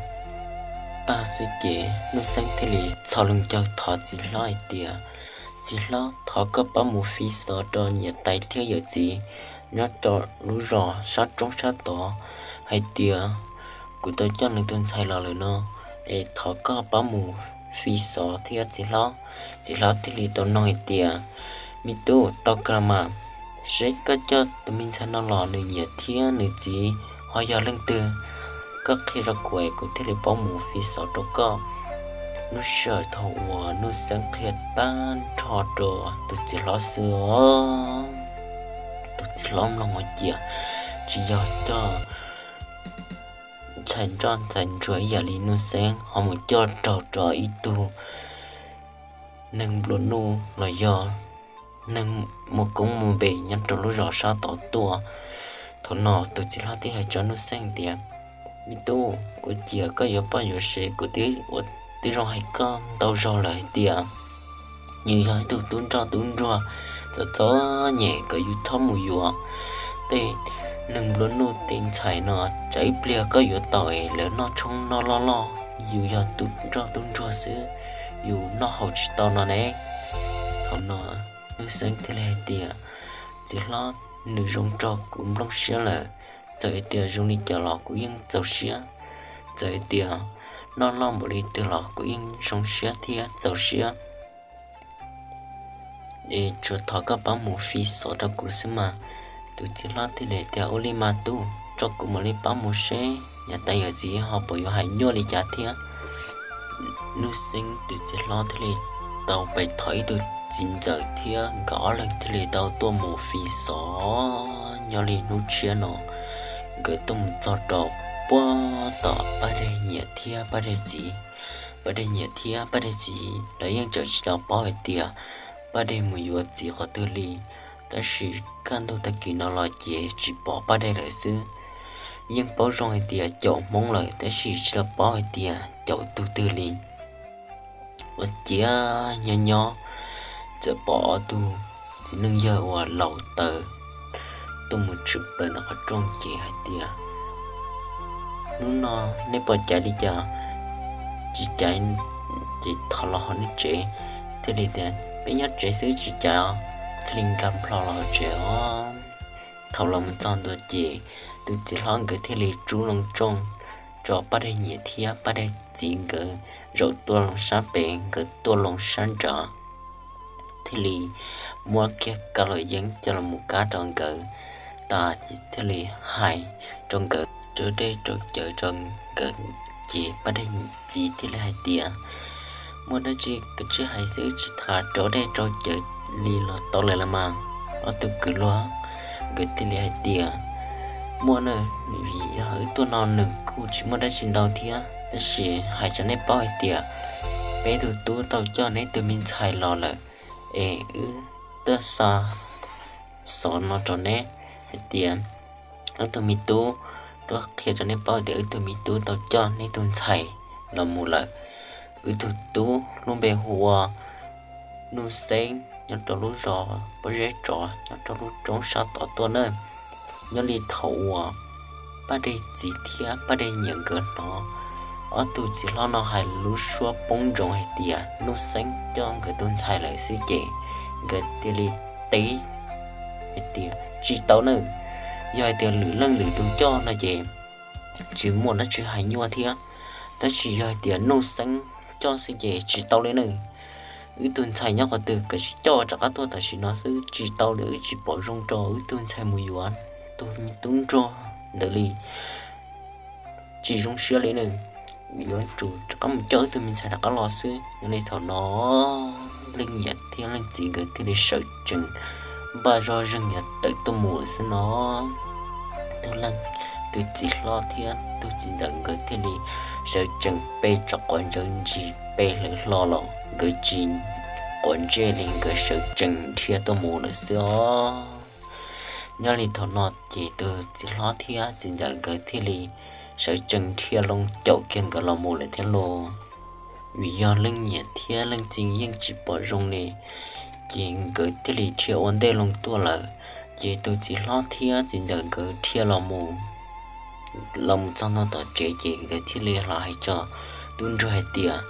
tag xwb ces Nuj Xeeb thiaj li txhos loo caug thov txiv hlob hais tias, Txiv hlob, thov koj pab mus fi xov rau niam tais thiab yawm txiv nyob rau lub zos sab roob sab tod hais tias kuv tau coj nws tus ntxhais los lawm no, es thov koj pab mus fi xov thiab txiv hlob. Txiv hlob thiaj li tau nug hais tias, Me tub, tau kawg mas, seb koj coj tus me ntxhais no los nws niam thiab nws txiv ho yog leej twg? Koj qhia rau kuv es kuv thiaj li paub mus fi xov rau koj. Lub sij hawm thaum uas Nuj Xeeb qhia tag nrho rau tus txiv hlob xwb os, tus txiv hlob mloog ua ciav, tsis yog coj ntxhais nroj ntxhais ntsuag ib yam li Nuj Xeeb ho mus coj raug rau ib tug neeg nplua nuj los yog neeg muaj koob muaj npe nyob rau lub zos sab tod tuaj. Thaum no tus txiv hlob thiaj hais rau Nuj Xeeb tias, Me tub, ua ciav koj yuav poj yuav sev, kuv twb ua tib zoo hais koj ntau zaug lawm hais tias yus yog ib tug tub nroj tub nruag, txom txom nyem kom yus txhob mus yuav tej neeg nplua nuj tej ntxhais no, tsam ib pliag koj yuav tau es lawv noj tshoob noj loj loj, yus yog tub nroj tub nruag xwb, yus noj haus tsis tau no ne. Thaum no Nuj Xeeb thiaj li hais tias, Txiv hlob, nws zoo rau kuv nplooj siab lawm, txawm hais tias zoo li cas los kuv yeej txaus siab, txawm hais tias noj loj npaum li twg los kuv yeej zoo siab thiab txaus siab. Es tsuas thov koj pab mus fi xov rau kuv xwb mas. Tus txiv hlob thiaj li tias, Ua li mas tub, tso kuv mam li pab mus seb niam tais yawm txiv ho puas yuav hais nyuaj li cas thiab. Nuj Xeeb tus txiv hlob thiaj li tau pais thov ib tug txiv ntxawm thiab nkawd ob leeg thiaj li tau tuaj mus fi xov. Nyob li hnub tshiab no nkawd tuaj mus txog rau puag tom Paj Dej niam thiab Paj Dej txiv. Paj Dej niam thiab Paj Dej txiv lawv yeej tseem tsis tau paub hais tias Paj Dej mus yuav txiv qhov twg li, tab sis kaj ntug tag kis no los ces tsis pom Paj Dej lawm xwb. Yeej paub zoo hais tias caum Hmoob lawm tab sis tsis tau paub hais tias caum tus twg li. Ua ciav nyob nyob txawm pom ob tug txiv neej yawg uas laus taws tuaj mus tshwm plaws ntawm qhov rooj ces hais tias, Hnub no nej puas caiv li cas? Tsis caiv ces thov los hauv nej tsev. Thiaj li tias, Peb nyob tsev xwb tsis caiv os. Thiaj li nkag plho los hauv tsev os. Thaum los mus txog ntua ces tus txiv hlob nkawd thiaj li rub loo rooj tso Paj Dej niam thiab Paj Dej txiv nkawd zaum tuaj loo sab pem, nkawd tuaj loo sab nrad. Thiaj li muab kiag kav los yeeb coj los mus kab rau nkawd tas ces thiaj li hais rau nkawd rau dej rau cawv rau nkawd. Ces Paj Dej txiv thiaj li hais tias, Muaj dab tsi koj tsis hais xwb, tsis tham rau dej rau cawv li los tau lawm los mas. Ob tug kwv luag nkawd thiaj li hais tias, Muaj na, yog wb tuaj no nws kuj tsis muaj dab tsi ntau thiab, tab sis hais rau nej paub hais tias peb tug tub tau coj neb tug me ntxhais los lawm, es wb tuaj xa xov no rau neb hais tias wb tug me tub, tuaj qhia rau neb paub tias wb tug me tub tau coj neb tug ntxhais los mus lawm. Wb tug tub lub npe hu ua Nuj Xeeb, nyob rau lub zos Pob Zeb Tsov, nyob rau lub roob sab tod tuaj na. Nyob li thaum uas Paj Dej txiv thiab Paj Dej niam nkawd hnov ob tug txiv hlob no hais lub suab poob ntsoov hais tias Nuj Xeeb coj nkawd tug ntxhais lawm xwb ces nkawd thiaj li teb hais tias, Tsis tau na, yog hais tias lwm leej lwm tus coj no ces tsis muaj dab tsi hais nyuaj thiab, tab sis yog hais tias Nuj Xeeb coj xwb ces tsis tau li na. Wb tug ntxhais nyob qhov twg kav tsij coj rov qab tuaj tam sim no xwb, tsis tau li, wb tsis pom zoo rau wb tug ntxhais mus yuav tus tub nrog ntawd li. Tsis zoo siab li na, yuav tsum rov qab mus coj wb tug me ntxhais rov qab los xwb. Yog li thaum no leej niam thiab leej txiv nkawd thiaj li sawv tsees npaj zoj zeeg yuav tawm tuaj mus lawm xwb no. Tus leej, tus txiv hlob thiab tus txiv ntxawm nkawd thiaj li sawv tsees pe tso quav ntsawv ntsis pe hlawv hlo los nkawd tsis quav ntsej li, nkawd sawv tsees dhia tuaj mus lawm xwb os. Nyob li thaum no ces tus txiv hlob thiab txiv ntxawm nkawd thiaj li sawv tsees dhia loo caum kiag nkawd los mus lawm thiab los. Vim yog leej niam thiab leej txiv yeej tsis pom zoo li, ces nkawd thiaj li dhia ua ntej loo tuaj lawm. Ces tus txiv hlob thiab txiv ntxawm nkawd dhia los mus los mus txog nto tom tsev ces nkawd thiaj li los hais tso tub nruag hais tias,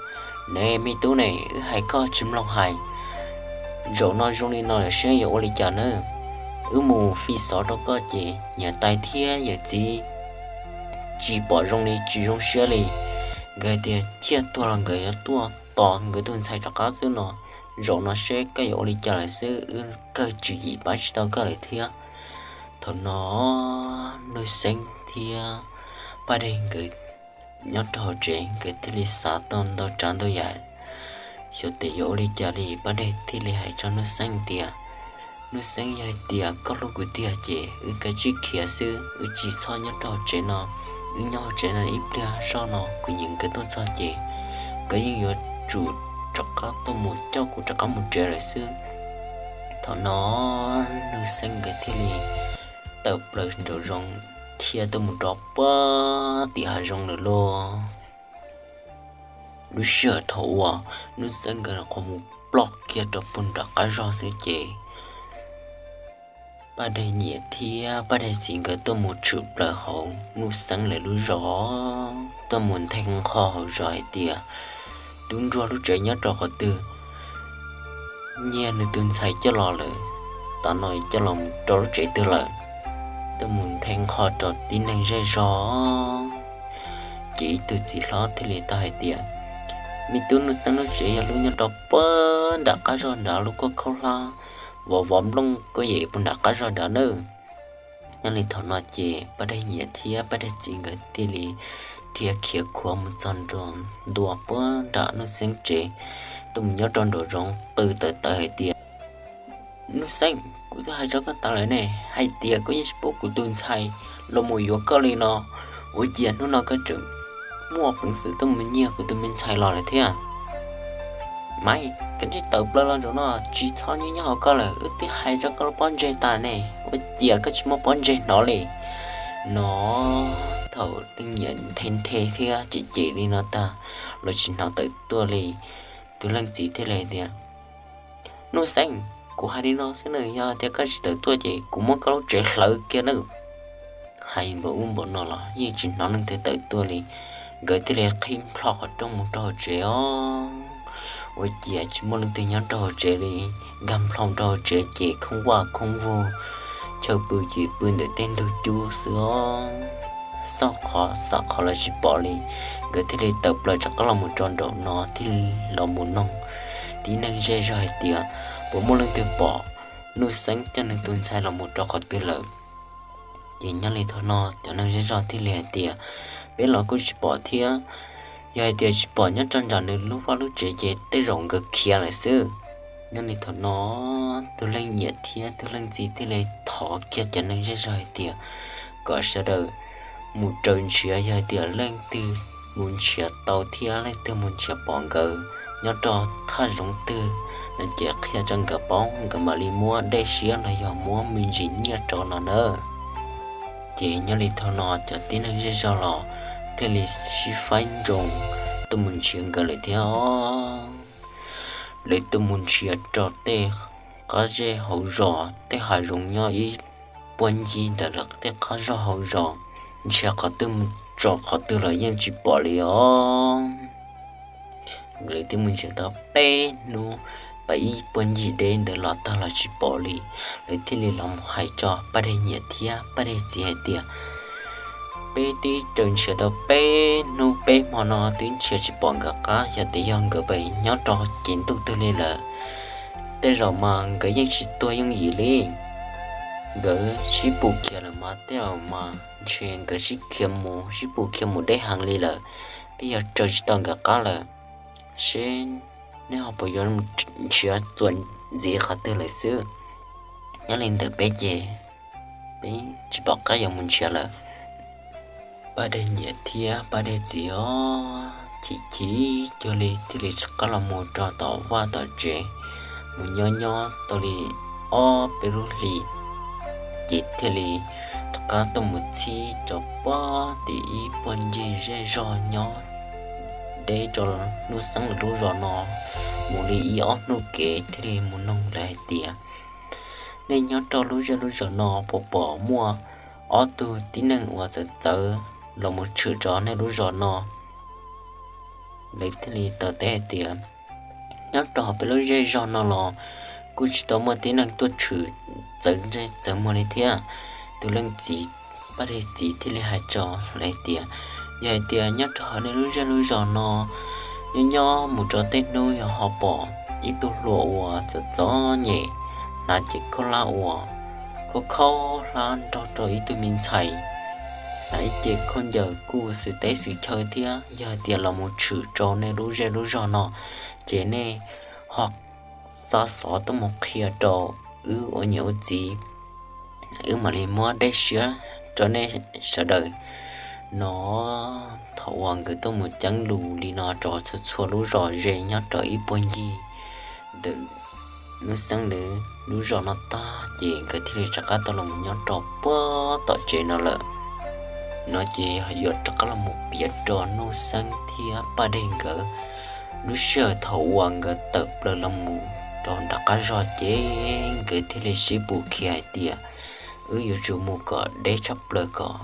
Ne me tub ne, wb hais koj tsis mloog hais. Zaum no zoo li no lawm seb yuav ua li cas nawb. Wb mus fi xov rau koj ces niam tais thiab yawm txiv tsis pom zoo li, tsis zoo siab li. Nkawd tias ciaj tuag los nkawd yuav tuaj tos nkawd tus ntxhais rov qab xwb no. Zaum no seb koj yuav ua li cas lawm xwb, wb kawg tswv yim pab tsis tau koj lawm thiab. Thaum no Nuj Xeeb thiab Paj Dej nkawd nyob rau hauv tsev, nkawd thiaj li xav tau ntau tsav ntau yam, xyov tes yuav ua li cas li. Paj Dej thiaj li hais tso Nuj Xeeb tias, Nuj Xeeb, yog hais tias koj hlub kuv tiag ces wb kav tsij khiav xwb, wb tsis txhob nyob rau hauv tsev no. Wb nyob hauv tsev no ib pliag zoj no kuv niam nkawd tuaj txog ces nkawd yeej yuav tsum rov qab tuaj mus coj kuv rov qab mus tsev lawm xwb. Thaum no Nuj Xeeb nkawd thiaj li tawm plaws nraum zoov thiaj tuaj mus rau puag tim hav zoov lawm lauj. Lub sij hawm thaum uas Nuj Xeeb nkawd nyuam qhuav mus ploj kiag rau puag nram qab zog xwb ces Paj Dej niam thiab Paj Dej txiv nkawd tuaj mus tshwm plaws hauv Nuj Xeeb lawv lub zos, tuaj mus nthe nqho hauv zos hais tias, Tub nruag lub tsev nyob rau qhov twg? Nyiag nws tus ntxhais coj los lawm, tam no coj los rau lub tsev twg lawm? Tuaj mus nthe nqho rau tib neeg zej zog. Ces ib tug txiv hlob thiaj li tau hais tias, Me tub, Nuj Xeeb lub tsev yog lub nyob rau puag nram qab zog nrad, lub kuj khaub hlab vov vov nplooj kuj yem puag nram qab zog nrad nawb. Nyob li thaum no ces Paj Dej niam thiab Paj Dej txiv nkawd thiaj li dhia khiav khuav mus txog ntua puag nram Nuj Xeeb tsev, tuaj mus nyob rau nraum zoov qw tawv tawv hais tias, Nuj Xeeb, kuv twb hais rau koj tas lawm ne, hais tias koj yeej tsis pub kuv tus ntxhais los mus yuav koj li no, ua cas hnub no koj tseem muaj peev xwm tuaj mus nyiag kuv tus me ntxhais los lawm thiab? Maiv, koj cia li tawm plaws los nraum no, tsis txhob nyob nyob hauv koj lawm, wb twb hais rau koj lub pob ntseg tas ne, ua cas koj tsis muaj pob ntseg hnov li? No thaum leej niam nthe nthe thiab cem cem li no tag los tsis hnov tawm tuaj li. Tus leej txiv thiaj li tias, Nuj Xeeb, kuv hais li no xwb nawb, yog tias koj tsis tawm tuaj ces kuv muab koj lub tsev hlawv kiag nawb. Hais npaum ub npaum no los yeej tsis hnov leej twg tawm tuaj li. Nkawd thiaj li qhib plho qhov rooj mus rau hauv tsev os. Ua cas tsis muaj leej twg nyob rau hauv tsev li. Nkag plho rau hauv tsev ces khoob vaj khoob vug, chaw pw ces pw ntawm tej ntug cub xwb os. Xauj qhov xauj qhov los tsis pom li. Nkawd thiaj li tawm plaws rov qab los mus rau nraum no thiaj los mus noog tib neeg zej zog hais tias puas muaj leej twg pom Nuj Xeeb coj nws tus ntxhais los mus rau qhov twg lawm. Ces nyob li thaum no cov neeg zej zog thiaj li hais tias, Peb los kuj tsis pom thiab. Yog hais tias tsis pom nyob rau nram nws lub vaj lub tsev ces tej zaum nkawd khiav lawm xwb. Nyob li thaum no tus leej niam thiab tus leej txiv thiaj li thov kiag cov neeg zej zog hais tias kom sawv daws mus raws nrhiav, yog hais tias leej twg mus nrhiav tau thiab leej twg mus nrhiav pom nkawd nyob rau thaj zoov twg no ces qhia rau nkawd paub, nkawd mam li muab dej siab los yog muab me ntsis nyiaj rau no nawb. Ces nyob li thaum no cov tib neeg zej zog los thiaj li sib faib nroos tuaj mus nrhiav nkawd lawm thiab os. Lawv tuaj mus nrhiav rau tej qab zej hauv zos, tej hav zoov nyob ib puag ncig ntawm lawv tej qab zej hauv zos, nrhiav qhov twg mus txog qhov twg los yeej tsis pom li os. Lawv twb mus nrhiav tau peb hnub, pab ib puag ncig deb ntawd los tag los tsis pom li. Lawv thiaj li los mus hais rau Paj Dej niam thiab Paj Dej txiv hais tias, Peb twb raws nrhiav tau peb hnub peb hmo no twb nrhiav tsis pom nkawd qab, yog tias yog nkawd pem nyob rau ces ntuj twg li lawm. Tej zaum mas nkawd yeej tsis tuag yooj yim li. Nkawd sib pus khiav lawm mas tej zaum mas ntshe nkawd sib khiav mus, sib pus khiav mus deb heev li lawm. Peb yog raws tsis tau nkawd qab lawm, seb nej ho puas yuav nrhiav txuas ntxiv qhov twg lawm xwb. Nyob li ntawm peb ces peb tsis pom qab yuav mus nrhiav lawm. Paj Dej niam thiab Paj Dej txiv os, chim chim cuag li thiaj li rov qab los mus rau tom vaj tom tsev, mus nyob nyob tau li ob peb lub hlis, ces thiaj li rov qab tuaj mus txhib rau puag tim ib puag ncig zej zog nyob deb rau Nuj Xeeb lawv lub zos no mus li ib ob hnub kev thiaj li mus noog lawv hais tias, nej nyob rau lub zej lub zos no puas pom muaj ob tug tib neeg uas txawv txawv los mus tshwm rau nej lub zos no? Lawv thiaj li tau teb hais tias, nyob rau peb lub zej zog no los kuj tsis tau muaj tib neeg tuaj tshwm txawv ntsej txawv muag li thiab. Tus leej txiv, Paj Dej txiv thiaj li hais rau lawv hais tias, yog hais tias nyob rau hauv nej lub zej lub zos no, nyob nyob mus rau tej hnub yog ho pom ib tug hluas uas txom txom nyem, hnav cev khaub hlab uas khaub khaub hlab nrog rau ib tug me ntxhais hnav ib ce khaub ncaws kuj xwm teb xwm chaw thiab, yog hais tias los mus tshwm rau nej lub zej lub zog no, ces nej ho xa xov tuaj mus qhia rau wb ua niam ua txiv, wb mam li muab dej siab rau nej sawv daws no. Thaum uas nkawd tuaj mus ceeb lus li no rau txhua txhua lub zos ze nyob rau ib puag ncig ntawm Nuj Xeeb lawv lub zos no tag, ces nkawd thiaj li rov qab tau los mus nyob rau puag tom tsev no lawm. No ces yuav rov qab los mus piav rau Nuj Xeeb thiab Paj Dej nkawd lub sij hawm thaum uas nkawd tawm plaws los mus rau nram qab zog, ces nkawd thiaj li sib pus khiav hais tias, wb yuav tsum mus kom deb tshaj plaws kom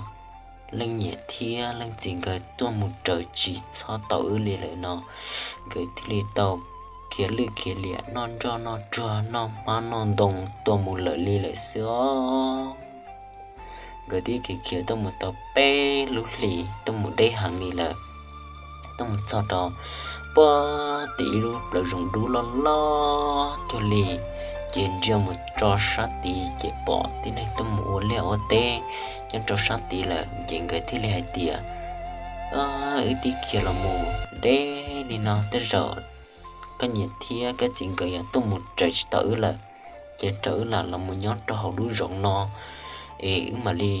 leej niam thiab leej txiv nkawd tuaj mus raws tsis txhob tau wb li lawm no. Nkawd thiaj li tau khiav lwj khiav liam noj nroj noj tsuag noj hmab noj ntoo tuaj mus lawm li lawm xwb os. Nkawd twb khiav khiav tuaj mus tau peb lub hlis tuaj mus deb heev li lawm, tuaj mus txog rau puag tim ib lub plawv zoov dub loj loj cuag li, ces ntsia mus rau sab tid ces pom tib neeg tuaj mus ua liaj ua teb nyob rau sab tid lawm, ces nkawd thiaj li hais tias, wb twb khiav los mus deb li no tej zaum koj niam thiab koj txiv nkawd yuav tuaj mus raws tsis tau wb lawm, ces rau wb lam los mus nyob rau hauv lub zoov no, es wb mam li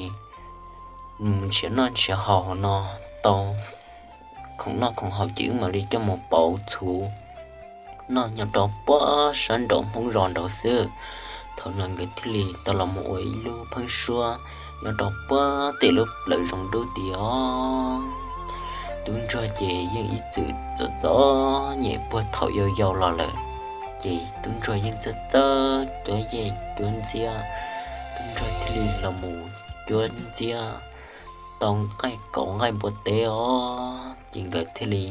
mus nrhiav noj nrhiav haus no tau khoom noj khoom haus ces wb mam li coj mus pauv txhuv noj nyob rau puag sab nraum Hmoob zos nraud xwb. Thaum no nkawd thiaj li tau los mus ua ib lub pheeb suab nyob rau puag tim lub plawv zoov dub tid os. Tub ntsuag ces yeej ib txwm txom txom nyem puag thaum yau yau los lawm, ces tub ntsuag yeej txawj txawj cuab yej cuab ntxiab. Tub ntsuag thiaj li los mus cuab ntxiab tau nqaij kauv nqaij npua teb os, ces nkawd thiaj li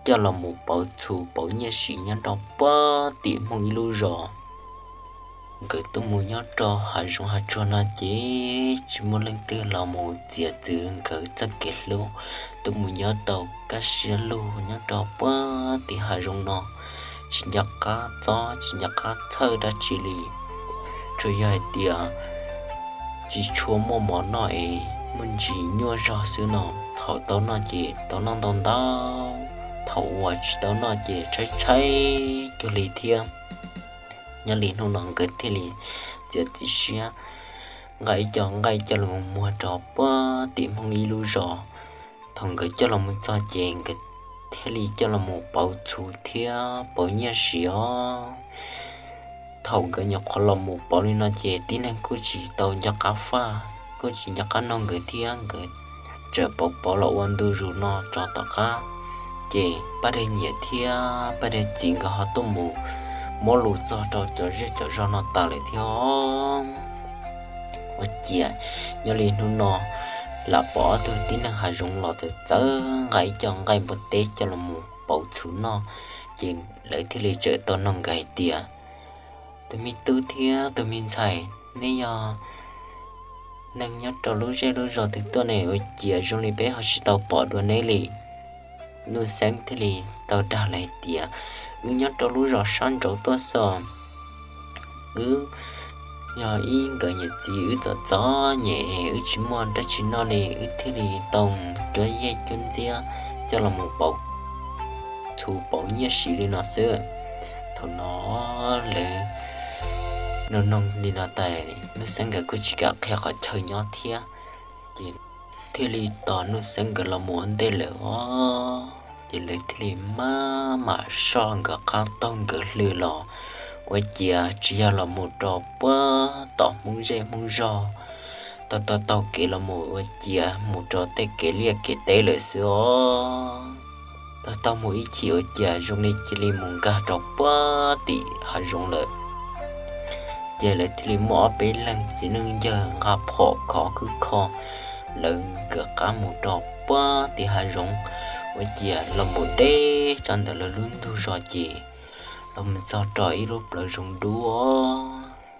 coj los mus pauv txhuv pauv nyiaj siv nyob rau puag tim Hmoob ib lub zos. Nkawd tuaj mus nyob rau hav zoov hav tsuag no ces tsis muaj leej twg los mus txiav txwv nkawd txoj kev hlub, tuaj mus nyob tau kaj siab lug nyob rau puag tim hav zoov no, tsis nco qab txob tsis nco qab txhawj dab tsi li. Tsuas yog hais tias tsis tshua muaj mov noj es muaj ntsis nyuaj zog xwb no, thaum tau noj ces tau noj ntau ntau, thaum uas tsis tau noj ces tshaib tshaib cuag li thiab. Nyob li hnub no nkawd thiaj li txiav txim siab nqa ib co nqaij coj los muag rau puag tim Hmoob ib lub zos. Thaum nkawd coj los mus txog ces nkawd thiaj li coj los mus pauv txhuv thiab pauv nyiaj siv os. Thaum nkawd nyuam qhuav los mus pauv li no ces tib neeg kuj tsis tau nco qab faj, kuj tsis nco qab noog nkawd thiab, nkawd txawm pauv pauv los ua ntu zus no rau tom qab, ces Paj Dej niam thiab Paj Dej txiv nkawd ho tuaj mus muab lus txog rau cov zej cov zos no tas lawm thiab. Ua ciav nyob li hnub no lam pom ob tug tib neeg hav zoov los txawv txawv nqa ib co nqaij npua teb coj los mus pauv txhuv noj, ces lawv thiaj li txawm tau noog nkawd hais tias, tus me tub thiab tus me ntxhais, neb yog neeg nyob rau lub zej lub zos twg tuaj ne, ua ciav zoo li peb ho tsis tau pom dua neb li? Nuj Xeeb thiaj li tau dag lawv hais tias, wb nyob rau lub zos sab nraud tuaj xwb. Wb yog ib nkawd niam txiv, wb txom txom nyem, wb tsis muaj dab tsi noj li, wb thiaj li tau cuab yej cuab ntxiab coj los mus pauv txhuv pauv nyiaj siv li no xwb. Thaum no lawv Nug noog li no tas, Nuj Xeeb nkawd kuj tsis kam qhia qhov chaw nyob thiab, ces thiaj li tos Nuj Xeeb nkawd los mus ua ntej lawm os. Ces lawv thiaj li maj mam soj nkawd qab taug nkawd hlw los, ua ciav tsis yog los mus rau puag tom Hmoob zej Hmoob zog, taug taug taug kev los mus ua ciav mus rau tej kev liaj kev teb lawm xwb os. Taug taug mus ib chim ua ciav zoo li cia li mus nkag rau puag tim hav zoov lawm. Ces lawv thiaj li muaj ob peb leeg txiv neej yawg nqa phom khov khwb kho lawv nkawd qab mus rau puag tim hav zoov, ua ciav los mus deb tso ntawm lawv lub ntug zos ces los mus txog rau ib lub plawv zoov dub,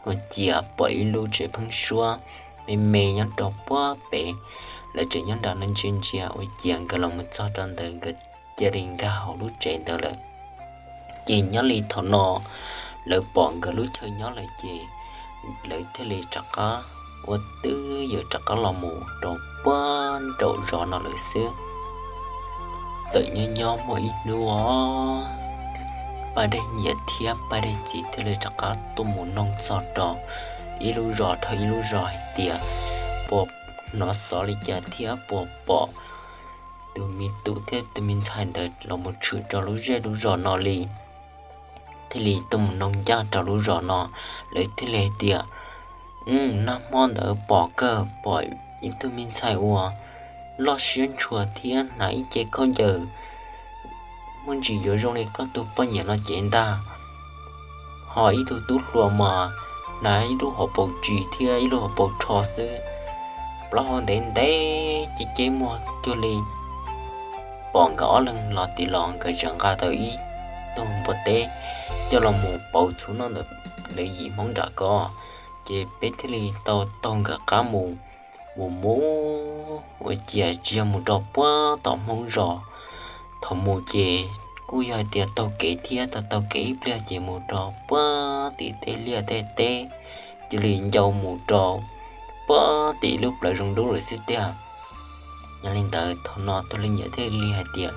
ua ciav pom ib lub tsev pheeb suab me me nyob rau puag pem. Lawv tseem nyob nram no ntsia ntsia, ua ciav nkawd los mus txog rau ntawd nkawd cia li nkag hauv lub tsev ntawd lawm. Ces nyob li thaum no lawv pom nkawd lub chaw nyob lawm ces lawv thiaj li rov qab ua twj ywm rov qab los mus rau puag nraum zos no lawm xwb. Txawm nyob nyob muaj ib hnub os, Paj Dej niam thiab Paj Dej txiv thiaj li rov qab tuaj mus noog txog rau ib lub zos dhau ib lub zos hais tias puas hnov xov li cas thiab puas pom tus me tub thiab tus me ntxhais ntawd los mus tshwm rau lub zej lub zos no li. Thiaj li tuaj mus noog ncaj rau lub zos no, lawv thiaj li hais tias, Nag hmo ntawd pom kawg, pom ib tug me ntxhais uas loj siab ntshua thiab hnav ib ce khaub ncaws muaj ntsis yuav zoo li koj tus poj niam no cev ntag. Ho ib tug tub hluas mas hnav ib lub hauv paus tsis thiab ib lub hauv paus rho xwb, plaub hau ntev ntev ceb ceb muag cuag li. Pom nkawd ob leeg los tim los nkawd tseem nqa tau ib tug npua teb coj los mus pauv txhuv noj ntawm lawv yim Hmoob nram ko. Ces peb thiaj li tau taug nkawd qab mus, mus mus ua ciav tsis yog mus rau puag tom Hmoob zos. Thaum mus ces kuj yog hais tias taug kev thiab, tau taug kev ib pliag ces mus rau puag tim tej liaj tej teb, cia li ncau mus rau puag tim lub plawv zoov dub lawm xwb tiag. Yog li ntawd thaum no tus leej niam thiaj li hais tias,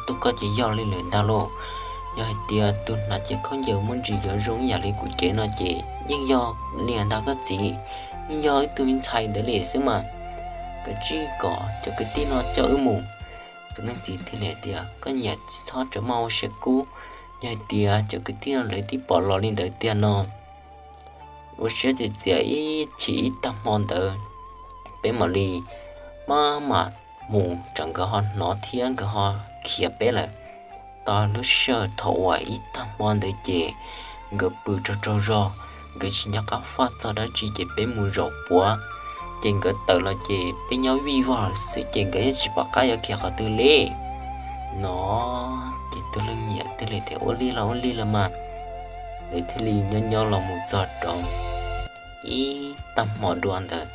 Tus koj ces yog li lawm ntag lauj. Yog hais tias tus hnav cev khaub ncaws muaj ntsis yuav zoo ib yam li kuv cev no ces yeej yog li ntag koj txiv, yeej yog wb tug me ntxhais ntawd li xwb mas. Kav tsij kom cov kwv tij no coj wb mus. Tus leej txiv thiaj li hais tias, Koj niam, tsis txhob rawm maj ua siab kub. Yog hais tias cov kwv tij no lawv twb pom los li ntawd tiag no, ua siab txias txias ib chim ib tag hmo ntawd peb mam li maj mam mus, tsam nkawd ho hnov thiab nkawd ho khiav peb lawm. Tau lub sij hawm thaum uas ib tag hmo ntawd ces nkawd pw raug raug zog, nkawd tsis nco qab faj txog dab tsi ces peb mus zaum puav, ces nkawd tawm los ces peb nyob vij vog xwb ces nkawd yeej tsis pom qab yuav khiav qhov twg li no. Ces tus leej niam thiaj li tias, Ua li los ua li los mas. Lawv thiaj li nyob nyob los mus txog rau ib tag hmo dua ntawd,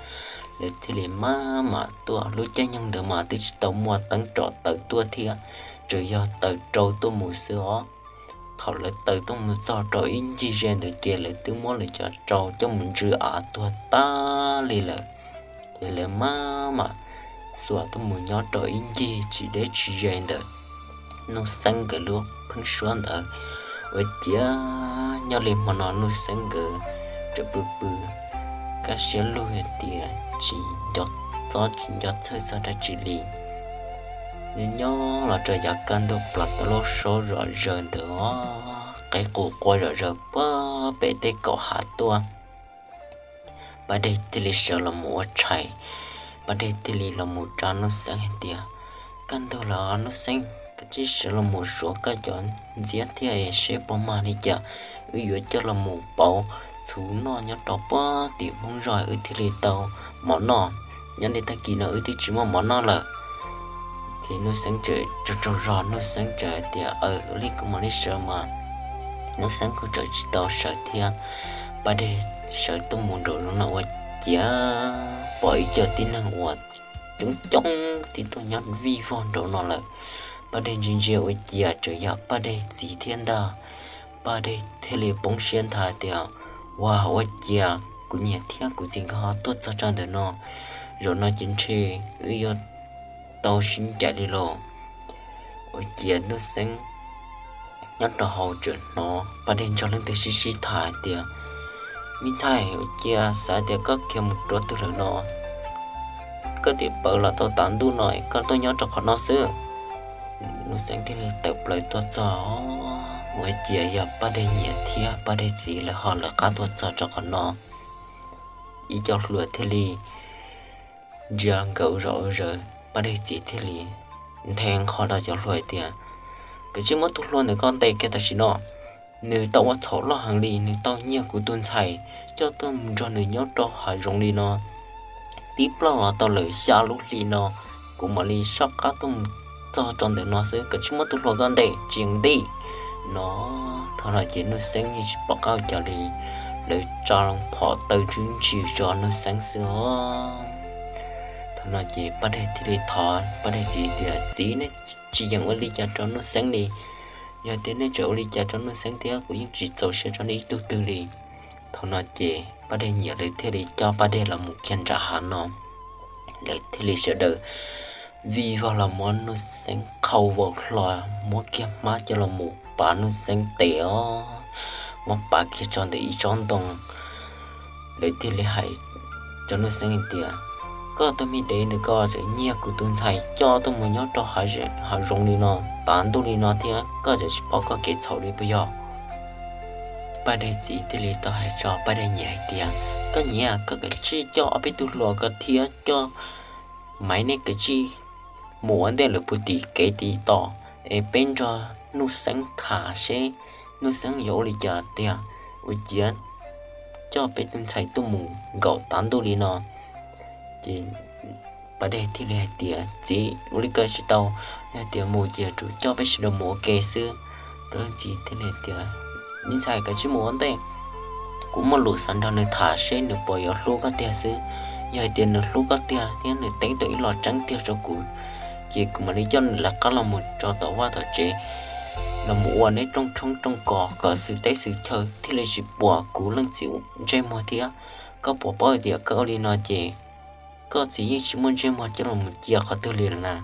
lawv thiaj li maj mam tuaj. Lub caij nyoog ntawd mas twb tsis tau muaj teeb rov taws tuaj thiab, tsuas yog taws rau tuaj mus xwb os. Thaum lawv taws tuaj mus txog rau ib ncig ze ntawd ces lawv twb muab lawv cov rau coj mus ntsw av tuag tag li lawm. Ces lawv maj mam xuas tuaj mus nyob rau ib ncig tsis deb tsis ze ntawm Nuj Xeeb nkawd lub pheeb suab ntawd. Ua ciav nyob li hmo no Nuj Xeeb nkawd tseem pw pw kaj siab lug tias tsis nco txob tsis nco txhawj txog dab tsi li. Nyob nyob los rau yav kaj ntug plaws tau lub suab zom zaws ntawd, qe qus qua zom zaws puag pem tej kaum hav tuaj. Paj Dej thiaj li sawv los mus ua tshais. Paj Dej thiaj li los mus tsa Nuj Xeeb hais tias, Kaj ntug lawm Nuj Xeeb, koj tsij sawv los mus suav koj cov ntxiab thiab seb puas mag li cas, wb yuav coj los mus pauv txhuv noj nyob rau puag tim Hmoob zos wb thiaj li tau mov noj. Nyob li tag kis no wb twb tsis muaj mov noj lawm. Ces Nuj Xeeb tseem tsaug tsaug zog, Nuj Xeeb tseem hais tias, Aws, ua li kuv mam li sawv mas. Nuj Xeeb kuj tseem tsis tau sawv thiab. Paj Dej sawv tuaj mus nraum zoov no ua ciav pom ib co tib neeg uas coob coob tib tuaj nyob vij vog nraum no lawm. Paj Dej ntsia ntsia ua ciav tseem yog Paj Dej txiv thiab ntag. Paj Dej thiaj li poob siab nthav tias, Ua, ua ciav kuv niam thiab kuv txiv nkawd ho tuaj txog tsa ntawm no, zaum no ces ntshe wb yuav tau sib ncaim li lauj. Ua ciav Nuj Xeeb nyob rau hauv tseem hnov Paj Dej nrog leej twg sib sib tham hais tias, Me ntxhais, ua cas xav tias koj khiav mus rau twg lawm no? Koj twb pawv los tau tav ntuj no, koj tuaj nyob rau qhov no xwb. Nuj Xeeb thiaj li tawm plaws tuaj txog, ua cas yog Paj Dej niam thiab Paj Dej txiv lawv ho lawv qab tuaj txog rau qhov no. Ib co hluas thiaj li ntsia nkawd zom zaws, Paj Dej txiv thiaj li nthe nqho rau cov hluas tias, Koj cia li muab tus hluas ntawm koj ntes kiag tam sim no. Nws tau ua txhaum loj heev li, nws tau nyiag kuv tus ntxhais coj tuaj mus nrog nws nyob rau hav zoov li no. Twb ploj los tau lawm xya lub hli no, kuv mam li soj qab tuaj mus txog rau ntawm no xwb. Koj cia li muab tus hluas koj ntes, tsis yeem ntes no. Thaum no ces Nuj Xeeb yeej tsis pom qab ua cas li, lawv tsa loo phom taw tsw ntsis rau Nuj Xeeb xwb os. Thaum no ces Paj Dej thiaj li thov Paj Dej txiv tias, Txiv, nej tsis yeem ua li cas rau Nuj Xeeb li. Yog tias nej tseem ua li cas rau Nuj Xeeb thiab, kuv yeej tsis txaus siab rau nej ib tug twg li. Thaum no ces Paj Dej niam lawv thiaj li coj Paj Dej los mus kiag nram hav no. Lawv thiaj li sawv daws vij vog los muab Nuj Xeeb qhau vau hlo, muab kiag hmab coj los mus pav Nuj Xeeb tes os, muab pav kiag tso ntawm ib tsob ntoo. Lawv thiaj li hais rau Nuj Xeeb hais tias, Koj tus me dev ntawm koj tseem nyiag kuv tus ntxhais coj tuaj mus nyob rau hav zoov li no, tav ntuj li no thiab koj tseem tsis paub koj kev txhaum li puas yog? Paj Dej txiv thiaj li tau hais rau Paj Dej niam hais tias, Koj niam, koj kav tsij coj ob peb tug hluas koj thiab coj Maiv, nej kav tsij mus ua ntej lawm puag tim kev tim tom es peb nrog Nuj Xeeb tham seb Nuj Xeeb yuav ua li cas tiag, ua ciav coj peb tus ntxhais tuaj mus nkaum tav ntuj li no. Ces Paj Dej thiaj li hais tias, Txiv, ua li ko tsis tau, yog tias mus ces yuav tsum coj peb sawv daws mus ua ke xwb. Tus leej txiv thiaj li tias, Me ntxhais, kav tsij mus ua ntej, kuv muaj lus xav nrog nws tham seb nws puas yuav hlub koj tiag xwb. Yog hais tias nws hlub koj tiag thiab nws teb tau ib los tseeb tiag rau kuv, ces kuv mam li coj nws lawv qab los mus rau tom vaj tom tsev, los mus ua neb rooj tshoob rooj kos kom xwm teb xwm chaw thiaj li tsis pom kuv leej txiv ntsej muag thiab. Koj puas paub tias koj ua li no ces koj txiv yeej tsis muaj ntsej muag coj los mus cia qhov twg li lawm na.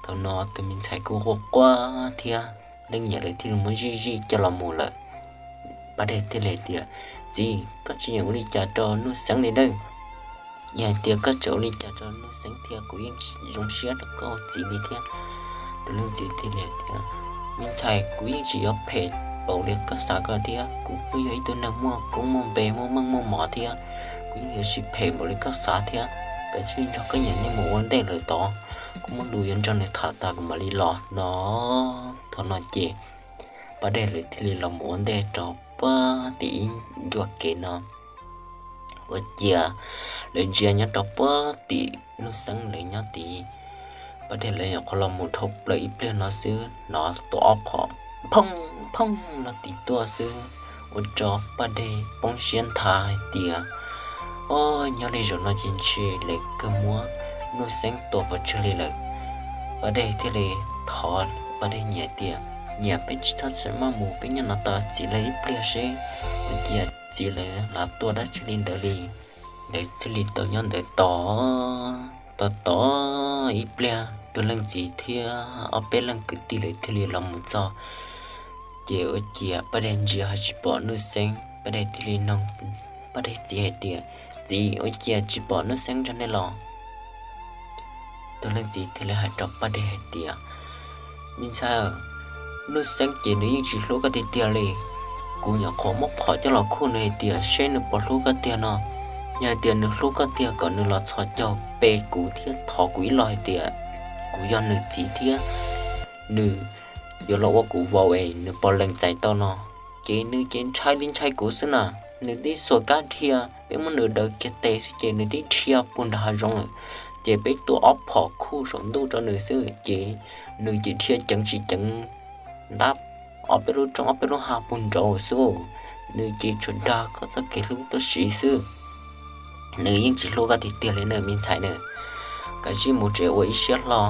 Thaum no tus me ntxhais kuj quaj quaj thiab leej niam lawv thiaj li muab zij zij coj los mus lawm. Paj Dej thiaj li tias, Txiv, koj tsis yeem ua li cas rau Nuj Xeeb li dawb. Yog hais tias koj tseem ua li cas rau Nuj Xeeb thiab kuv yeej tsis zoo siab rau koj txiv li thiab. Tus leej txiv thiaj li tias, Me ntxhais, kuv yeej tsis yuav phem npaum li koj xav ko thiab. Kuv kuj yog ib tug neeg muaj koob muaj npe, muaj meej muaj mos thiab. Kuv yeej yuav tsis phem npaum li koj xav thiab. Kav tsij nrog koj niam nej mus ua ntej lawm tod, kuv muaj lus yuav nrog nws tham tas kuv mam li los no. Thaum no ces Paj Dej lawv thiaj li los mus ua ntej rau puag tim ib ncua kev no. Ua ciav lawv ntsia nyob rau puag tim Nuj Xeeb lawv nyob tid. Paj Dej lawv nyuam qhuav los mus dhau plaws ib pliag no xwb, hnov tua ob phom phooj phooj no tim tuaj xwb, ua rau Paj Dej poob siab nthav hais tias, Ob, nyob li zaum no ces ntshe lawv kawg muab Nuj Xeeb tua pov tseg li lawm. Paj Dej thiaj li thov Paj Dej niam tias, Niam, peb tsis txhob txhij maj mus, peb nyob no tos txiv lawv ib pliag seb ua ciav txiv lawv lam tua dab tsi li ntawd li. Lawv thiaj li tau nyob ntawd tos, tos tos ib pliag, tus leej txiv thiab ob peb leej kwv tij lawv thiaj li los mus txog. Ces ua ciav Paj Dej ntsia ho tsis pom Nuj Xeeb, Paj Dej thiaj li noog Paj Dej txiv hais tias, Txiv, ua ciav tsis pom Nuj Xeeb nrog nej los? Tus leej txiv thiaj li hais rau Paj Dej hais tias, Me ntxhais, Nuj Xeeb ces nws yeej tsis hlub koj tiag tiag li. Kuv nyuam qhuav muab phom coj los khuj nws hais tias seb nws puas hlub koj tiag no. Yog hais tias nws hlub koj tiag kom nws los txhos caug pe kuv thiab thov kuv ib los hais tias kuv yog nws txiv thiab nws yuav los ua kuv vauv es nws puas lees txais tau no. Ces nws ces ntshai li ntshai kuv xwb na. Nws tib xuas kab dhia, peb muab nws daws kiag tes xwb ces nws tib dhia puag nram hav zoov lawm. Ces peb tua ob phom khuj saum ntuj rau nws xwb ces nws ces dhia ceev tsis ceev ntab ob peb lub roob ob peb lub hav puag nraud xwb. Nws ces tsuas dag koj txoj kev hlub tuaj siv xwb. Nws yeej tsis hlub koj tiag tiag li na me ntxhais na. Kav tsij mus tsev ua ib siab hlo.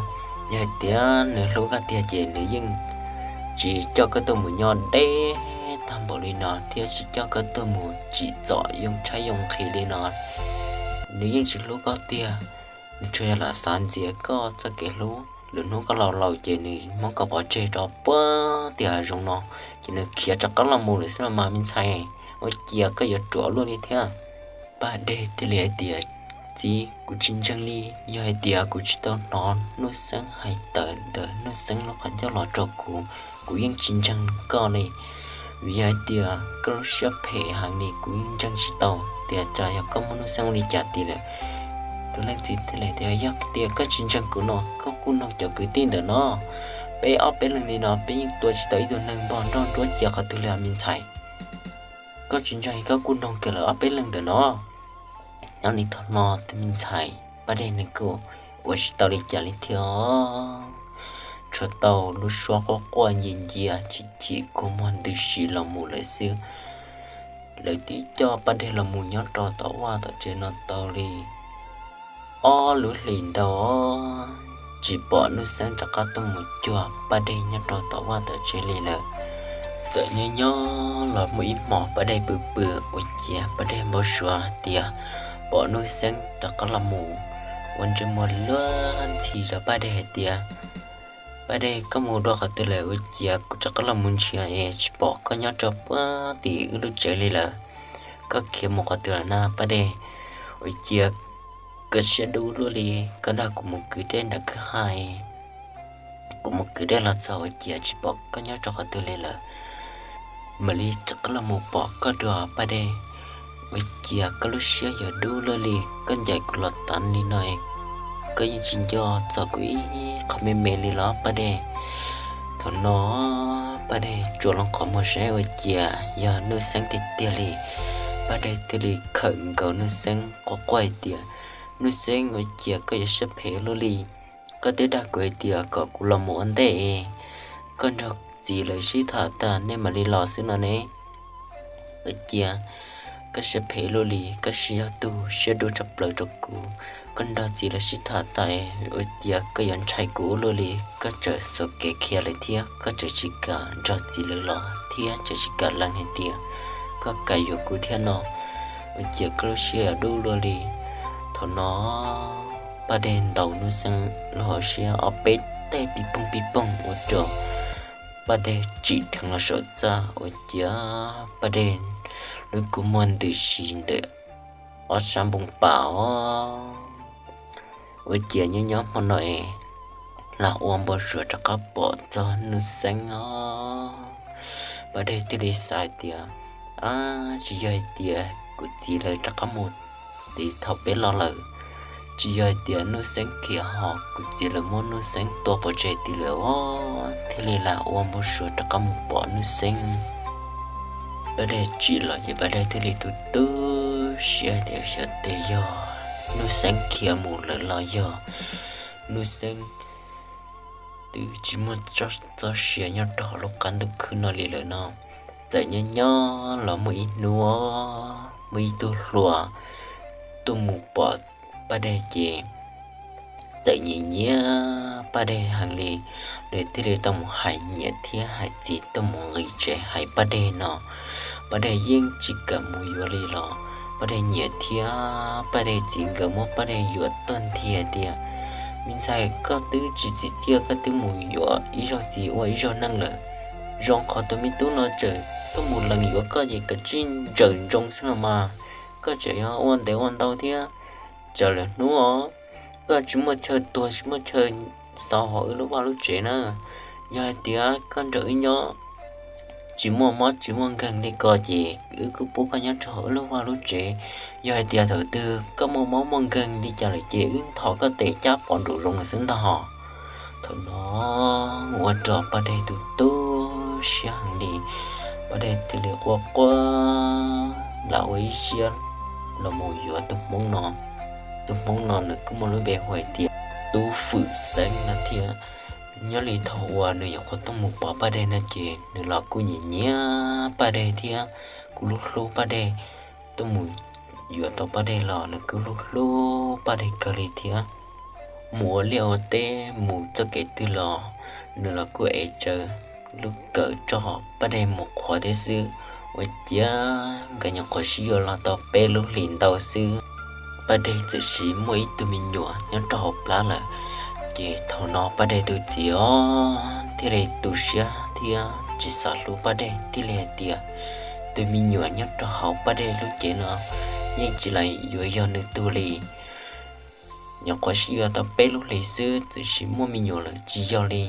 Yog hais tias nws hlub koj tiag ces nws yeej tsis coj koj tuaj mus nyob deb tag npaum li no thiab tsis coj koj tuaj mus tsim txom yoo tshaib yoo nqhis li no. Nws yeej tsis hlub koj tiag. Nws tsuas yog lam xav ntxias koj txoj kev hlub, lwm hnub koj laus laus ces nws muab koj pov tseg rau puag tim hav zoov no, ces nws khiav rov qab los mus lawm xwb los mas me ntxhais. ua ciav koj yuav ruam luaj li thiab. Paj Dej thiaj li hais tias, Txiv, kuv tsis ntseeg li. Yog hais tias kuv tsis tau hnov Nuj Xeeb hais tawm ntawm Nuj Xeeb lub qhov ncauj los rau kuv, kuv yeej tsis ntseeg koj li. Vim yog hais tias koj lub siab phem heev li, kuv yeej ntseeg tsis tau tias tsam yog koj muab Nuj Xeeb ua li cas tiag lawm. Tus leej txiv thiaj li tias, Yog tias koj tsis ntseeg kuv no, koj kuj noog cov kwv tij ntawm no. Peb ob peb leeg li no peb yeej tua tsis tau ib tug neeg npog nroj nruab cia qhov twg li os me ntxhais. Koj tsis ntseeg koj kuj noog kiag lawv ob peb leeg ntawm no. Nyob li thaum no tus me ntxhais Paj Dej nws kuj ua tsis tau li cas li thiab, tshuav tau lub suab quaj quaj ncia ncia chim chim kua muag ntws si los mus lawm xwb. Lawv twb coj Paj Dej los mus nyob rau tom vaj tom tsev no tau li ob lub hlis ntau, tsis pom Nuj Xeeb rov qab tuaj mus cuag Paj Dej nyob rau tom vaj tom tsev li lawm. Txawm nyob nyob los muaj ib hmo Paj Dej pw pw ua ciav Paj Dej npau suav tias pom Nuj Xeeb rov qab los mus ua ntsej muag luag ntxhi rau Paj Dej hais tias, Paj Dej, koj mus dua qhov twg lawm ua ciav kuv rov qab los mus ntsia es tsis pom koj nyob rau puag tim wb lub tsev li lawm. Koj khiav mus qhov twg lawm na Paj Dej? Ua ciav koj siab dub luaj li, koj nrog kuv mus kwv dej nram kwj ha, kuv mus kwv dej los txog ua ciav tsis pom koj nyob rau qhov twg li lawm. Mam li rov qab los mus pom koj dua Paj Dej. Ua ciav koj lub siab yuav dub luaj li, koj ncaim kuv los tas li no, koj yeej tsis nco txog kuv ib qho me me li los Paj Dej? Thaum no Paj Dej tsuas loo qhov muag saib ua ciav yog Nuj Xeeb tiag tiag li. Paj Dej thiaj li khawm nkaus Nuj Xeeb quaj quaj hais tias, Nuj Xeeb, ua ciav koj yuav siab phem luaj li. Koj twb dag kuv hais tias kom kuv los mus ua ntej, koj nrog txiv lawv sib tham tag nej mam li los xwb no ne. Ua ciav koj siab phem luaj li, koj siab yog tug siab dub tshaj plaws rau kuv. Koj nrog txiv lawv sib tham tas, ua ciav koj yuav ntshai kuv ua luaj li, koj txawm xuas kev khiav lawm thiab koj txawm tsis kam nrog txiv lawv los thiab txawm tsis kam lees hais tias koj kam yuav kuv thiab no. Ua ciav koj lub siab yuav dub luaj li. Thaum no Paj Dej ntaus Nuj Xeeb lub hauv siab ob peb teg pij poog pij poog ua rau Paj Dej tsim dheev los saum txaj ua ciav Paj Dej lub kua muag ntws si ntawm ob sab npoo pas os. Ua ciav nyob nyob hmo no es lam ua npau suav rov qab pom txog Nuj Xeeb os. Paj Dej thiaj li xav hais tias, Ab, tsis yog hais tias kuv txiv lawv rov qab mus tim thaum peb los lawm, tsis yog hais tias Nuj Xeeb khiav ho kuv txiv lawv muab Nuj Xeeb tua pov tseg tim lawm os, thiaj li lam ua npau suav rov qab mus pom Nuj Xeeb. Paj Dej tsim los ces Paj Dej thiaj li tu tu siab hais tias xyov tias yog Nuj Xeeb khiav mus lawm los yog Nuj Xeeb twb tsis muaj txoj sia nyob rau hauv lub qab ntuj khwb no li lawm no. Txawm nyob nyob los muaj ib hnub muaj ib tug hluas tuaj mus pom Paj Dej ces txawm nyiam nyiam Paj Dej heev li, nws thiaj li tau mus hais niam thiab hais txiv tuaj mus nqis tsev hais Paj Dej no. Paj Dej yeej tsis kam mus yuav li los Paj Dej niam thiab Paj Dej txiv nkawd muab Paj Dej yuam tag nthi tias, Me ntxhais, koj twb tsis txim txiaj koj twb mus yuav ib zaug txiv ua ib zaug neej lawm, zoo qhov tus me tub no tseem tuaj mus lees yuav koj ces koj tsis ntsawm ntsoov xwb los mas, koj tseem yog ua ntev ua ntau thiab. Tsam lwm hnub os, koj tsis muaj chaw tuag tsis muaj chaw xaus hauv wb lub vaj lub tsev na. Yog hais tias koj nrog wb nyob tsis muaj mob tsis muaj nkeeg li ko ces wb kuj pub koj nyob rau hauv wb lub vaj lub tsev. Yog hais tias thaum twg koj muaj mob muaj nkeeg li cas lawm ces wb nthos koj tes cab pov nraum zoov lawm xwb ntag hos. Thaum no ua rau Paj Dej tu tu siab heev li, Paj Dej thiaj li quaj quaj lam ua ib siab los mus yuav tus Hmoob no. Tus Hmoob no nws kuj muaj lub npe hu hais tias Tub Fwm Xeeb no thiab. Nyob li thaum uas nws nyuam qhuav tuaj mus pom Paj Dej no ces nws los kuj nyiam nyiam Paj Dej thiab kuj hlub hlub Paj Dej. Tuaj mus yuav tau Paj Dej los nws kuj hlub hlub Paj Dej kawg li thiab. Mus ua liaj ua teb mus txoj kev twg los nws los kuj ev tsawv lub kawm rau Paj Dej mus qhuav thiab xwb. Ua ciav nkawd nyuam qhuav sib yuav los tau peb lub hlis ntau xwb, Paj Dej txawm sis muaj ib tug me nyuam nyob rau hauv plab lawm. Ces thaum no Paj Dej tus txiv os thiaj li tu siab thiab tsis xav hlub Paj Dej thiaj li hais tias, tus me nyuam nyob rau hauv Paj Dej lub cev no yeej tsis lam yuav yog nws tug li. Nyuam qhuav sib yuav tau peb lub hlis xwb txawm sis muaj me nyuam lawm tsis yog li,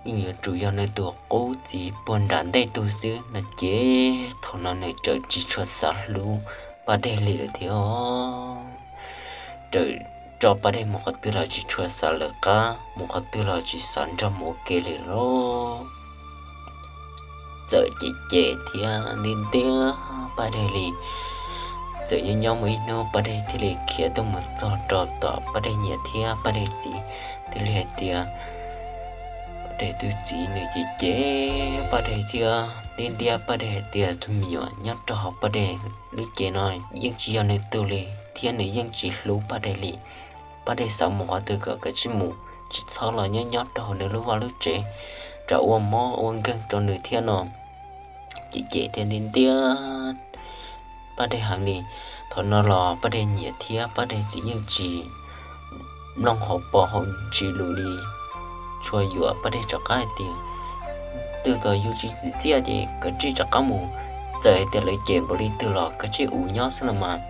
yeej yuav tsum yog nws tus qub txiv puag nram ntej tug xwb no ces thaum no nws txawm tsis tshua xav hlub Paj Dej li lawm thiab. Txawm tso Paj Dej mus qhov twg los tsis tshua xav lawv qab, mus qhov twg los tsis xav nrog mus ua ke li lauj. Txawm cem cem thiab ntiab ntiab Paj Dej li. Txawm nyob nyob muaj ib hnub Paj Dej thiaj li khiav tuaj mus txog rau tom Paj Dej niam thiab Paj Dej txiv, thiaj li hais tias, Paj Dej tus txiv nws cem cem Paj Dej thiab ntiab ntiab Paj Dej hais tias tus me nyuam nyob rau hauv Paj Dej lub cev no yeej tsis yog nws tug li thiab nws yeej tsis hlub Paj Dej li. Paj Dej xav mus qhov twg kom kav tsij mus, tsis txhob los nyob nyob rau hauv nws lub vaj lub tsev, tsam ua mob ua nkeeg rau nws thiab no. Cem cem thiab ntiab ntiab Paj Dej heev li. Thaum no los Paj Dej niam thiab Paj Dej txiv yeej tsis mloog hauv paus hauv ntsis lus li, tsuas yuam Paj Dej rov qab hais tias, twg kom yus tsis tsim txiaj ces kav tsij rov qab mus, txawm hais tias lawv cem npaum li twg los kav tsij ua nyob xwb los mas,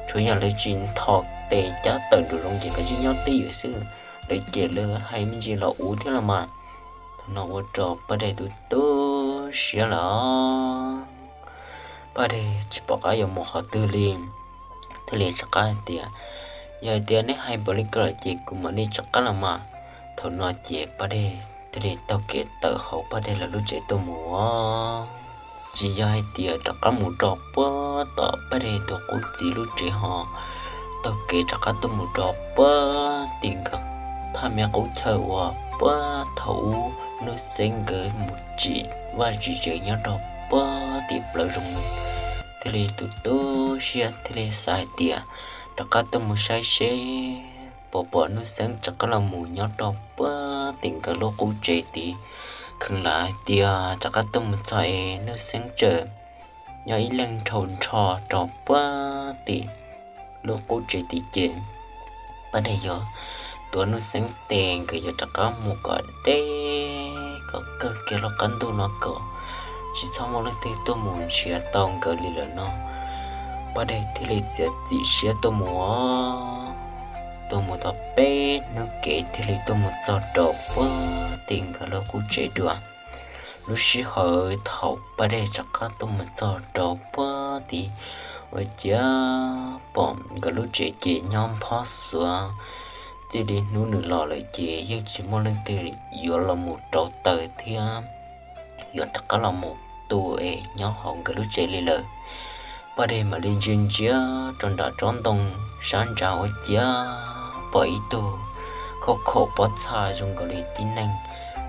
tsuas yog lawv tsis ntho tes cab tawm nraum zoov ces kav tsij nyob twj ywm xwb, lawv cem lawv hais me ntsis los ua thiab los mas. Thaum no ua rau Paj Dej tu tu siab lawm. Paj Dej tsis pom qab yuav mus qhov twg li, thiaj li rov qab hais tias, yog hais tias neb hais npaum li ko lawm ces kuv mam li rov qab los mas. Thaum no ces Paj Dej thiaj li taug kev tawm hauv Paj Dej lawv lub tsev tuaj mus. Tsis yog hais tias rov qab mus rau puag tom Paj Dej tus qub txiv lub tsev ho, taug kev rov qab tuaj mus rau puag tim nkawd thaj me qub chaw uas puag thaum ub Nuj Xeeb nkawd mus tsim vaj tsim tsev nyob rau puag tim plawv zoov. Thiaj li tu tu siab thiaj li xav hais tias rov qab tuaj mus saib seb puas pom Nuj Xeeb rov qab los mus nyob rau puag tim nkawd lub qub tsev tid. Kheev lam hais tias rov qab tuaj mus txog es Nuj Xeeb tseem nyob ib leeg nrhau nrho rau puag tim lub qub tsev tid ces Paj Dej yuav tuav Nuj Xeeb tes nkawd yuav rov qab mus kom deb kom kawg kiag lub qab ntuj no kom tsis txhob muaj leej twg tuaj mus nrhiav tau nkawd li lawm no. Paj Dej thiaj li txiav txim siab tuaj mus. Tuaj mus tau peb hnub kev thiaj li tuaj mus txog rau puag tim nkawd lub qub tsev dua. Lub sij hawm thaum Paj Dej rov qab tuaj mus txog rau puag tid, ua ciav pom nkawd lub tsev ces nyob nphob xuav. Txij li hnub nws los lawm ces yeej tsis muaj leej twg yuav los mus rauv taws thiab yuav rov qab los mus tu es nyob hauv nkawd lub tsev li lawm. Paj Dej mam li ntsia ntsia rau nram tsob ntoo sab ntsa ua ciav pom ib tug khob khaum pob txha zoo nkaus li tib neeg,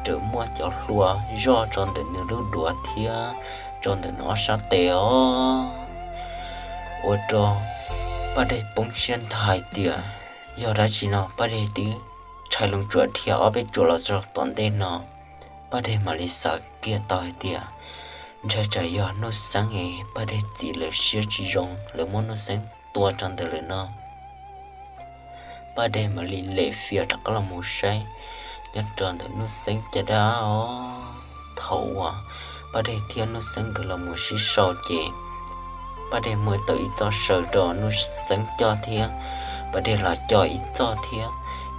raws muaj cov hlua zoj tso ntawm nws lub duav thiab tso ntawm nws ob sab tes os. Ua rau Paj Dej poob siab nthav hais tias, yog dab tsi no? Paj Dej twb rhais loo tsuam dhia ob peb tsuam los txog tom ntej no. Paj Dej mam li xav kiag tau hais tias, ntshai tsam yog Nuj Xeeb es Paj Dej txiv lawv siab tsis zoo lawv muab Nuj Xeeb tua rau ntawd lawm no. Paj Dej mam li lem fias rov qab los mus saib nyob rau ntawm Nuj Xeeb caj dab os. Thaum uas Paj Dej thiab Nuj Xeeb nkawd los mus sib sau ces Paj Dej muab tau ib txoj saw rau Nuj Xeeb coj thiab Paj Dej los coj ib txoj thiab,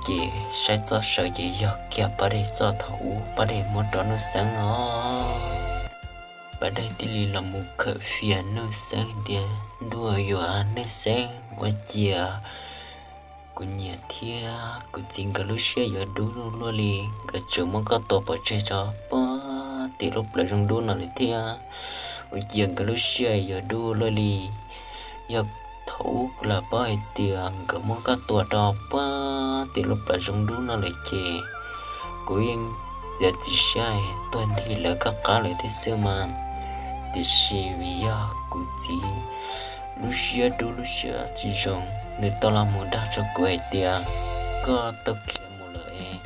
ces saib txoj saw ces yog kiag Paj Dej txoj thaum ub Paj Dej muab rau Nuj Xeeb os. Paj Dej thiaj li los mus khawm fias Nuj Xeeb tias, ntuj yuav Nuj Xeeb, ua ciav kuv niam thiab kuv txiv nkawd lub siab yuav dub luaj li, nkawd tseem muab koj tua pov tseg rau puag tim lub plawv zoo dub no lawm thiab. Ua ciav nkawd lub siab yuav dub luaj li. Yog thaum ub kuv lam paub hais tias nkawd muab koj tua rau puag tim lub plawv zoo dub no lawm ces kuv yeej txiav txim siab tuag nthi lawv koj qab lawm thiab xwb mas. Tiam sis vim yog kuv txiv lub siab dub lub siab tsis zoo, nws tau los mus dag rau kuv hais tias, koj tau khiav mus lawm es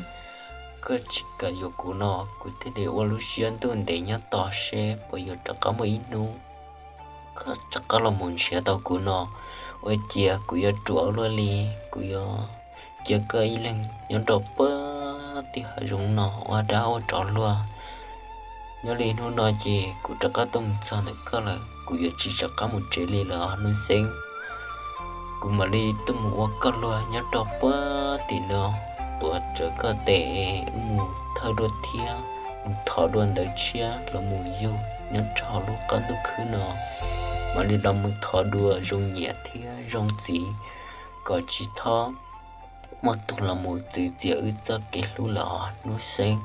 koj tsis kam yuav kuv no, kuv thiaj li ua lub siab ntuj ntev nyob tos seb puas yuav rov qab muaj ib hnub koj rov qab los mus nrhiav tau kuv no. Ua ciav kuv yuav ruam luaj li, kuv yuav cia koj ib leeg nyob rau puag tim hav zoov no ua dab ua tsov luag. Nyob li hnub no ces kuv rov qab tuaj mus txog ntawm koj lawm, kuv yuav tsis rov qab mus tsev li lawm os Nuj Xeeb. Kuv mam li tuaj mus ua koj luag nyob rau puag tim no, tuav rawv koj tes wb mus thawj dua thiab, mus thov dua ntawv tshiab los mus yug nyob rau hauv lub qab ntuj khwb no, mam li los mus thov dua zoo niam thiab zoo txiv, kom tsis txhob muaj tus los mus txwv txiav wb txoj kev hlub lawm os Nuj Xeeb.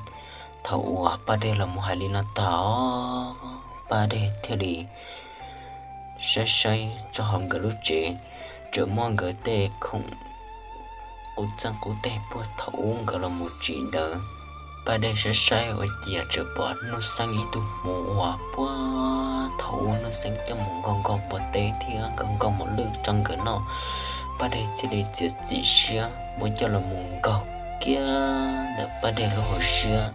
Thaum uas Paj Dej los mus hais li no tag, Paj Dej thiaj li saib saib rau hauv nkawd lub tsev, tseem muaj nkawd tej khoom qub txeej qub teg puag thaum ub nkawd los mus tsim ntawd. Paj Dej saib saib ua ciav tseem pom Nuj Xeeb ib tug hmuv uas puag thaum ub Nuj Xeeb coj mus nkaug nkaug npua teb thiab nkaug nkaug mos lwj rau nkawd noj. Paj Dej thiaj li txiav txim siab muab coj los mus nkaug kiag ntawm Paj Dej lub hauv siab,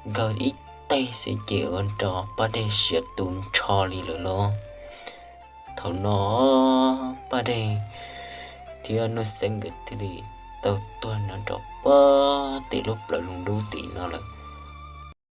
nkaug ib teg xwb ces ua rau Paj Dej siav tu nrho li lawm lauj. Thaum no Paj Dej thiab Nuj Xeeb nkawd thiaj li tau tuag nyob rau puag tim lub plawv zoo dub tim no lawm.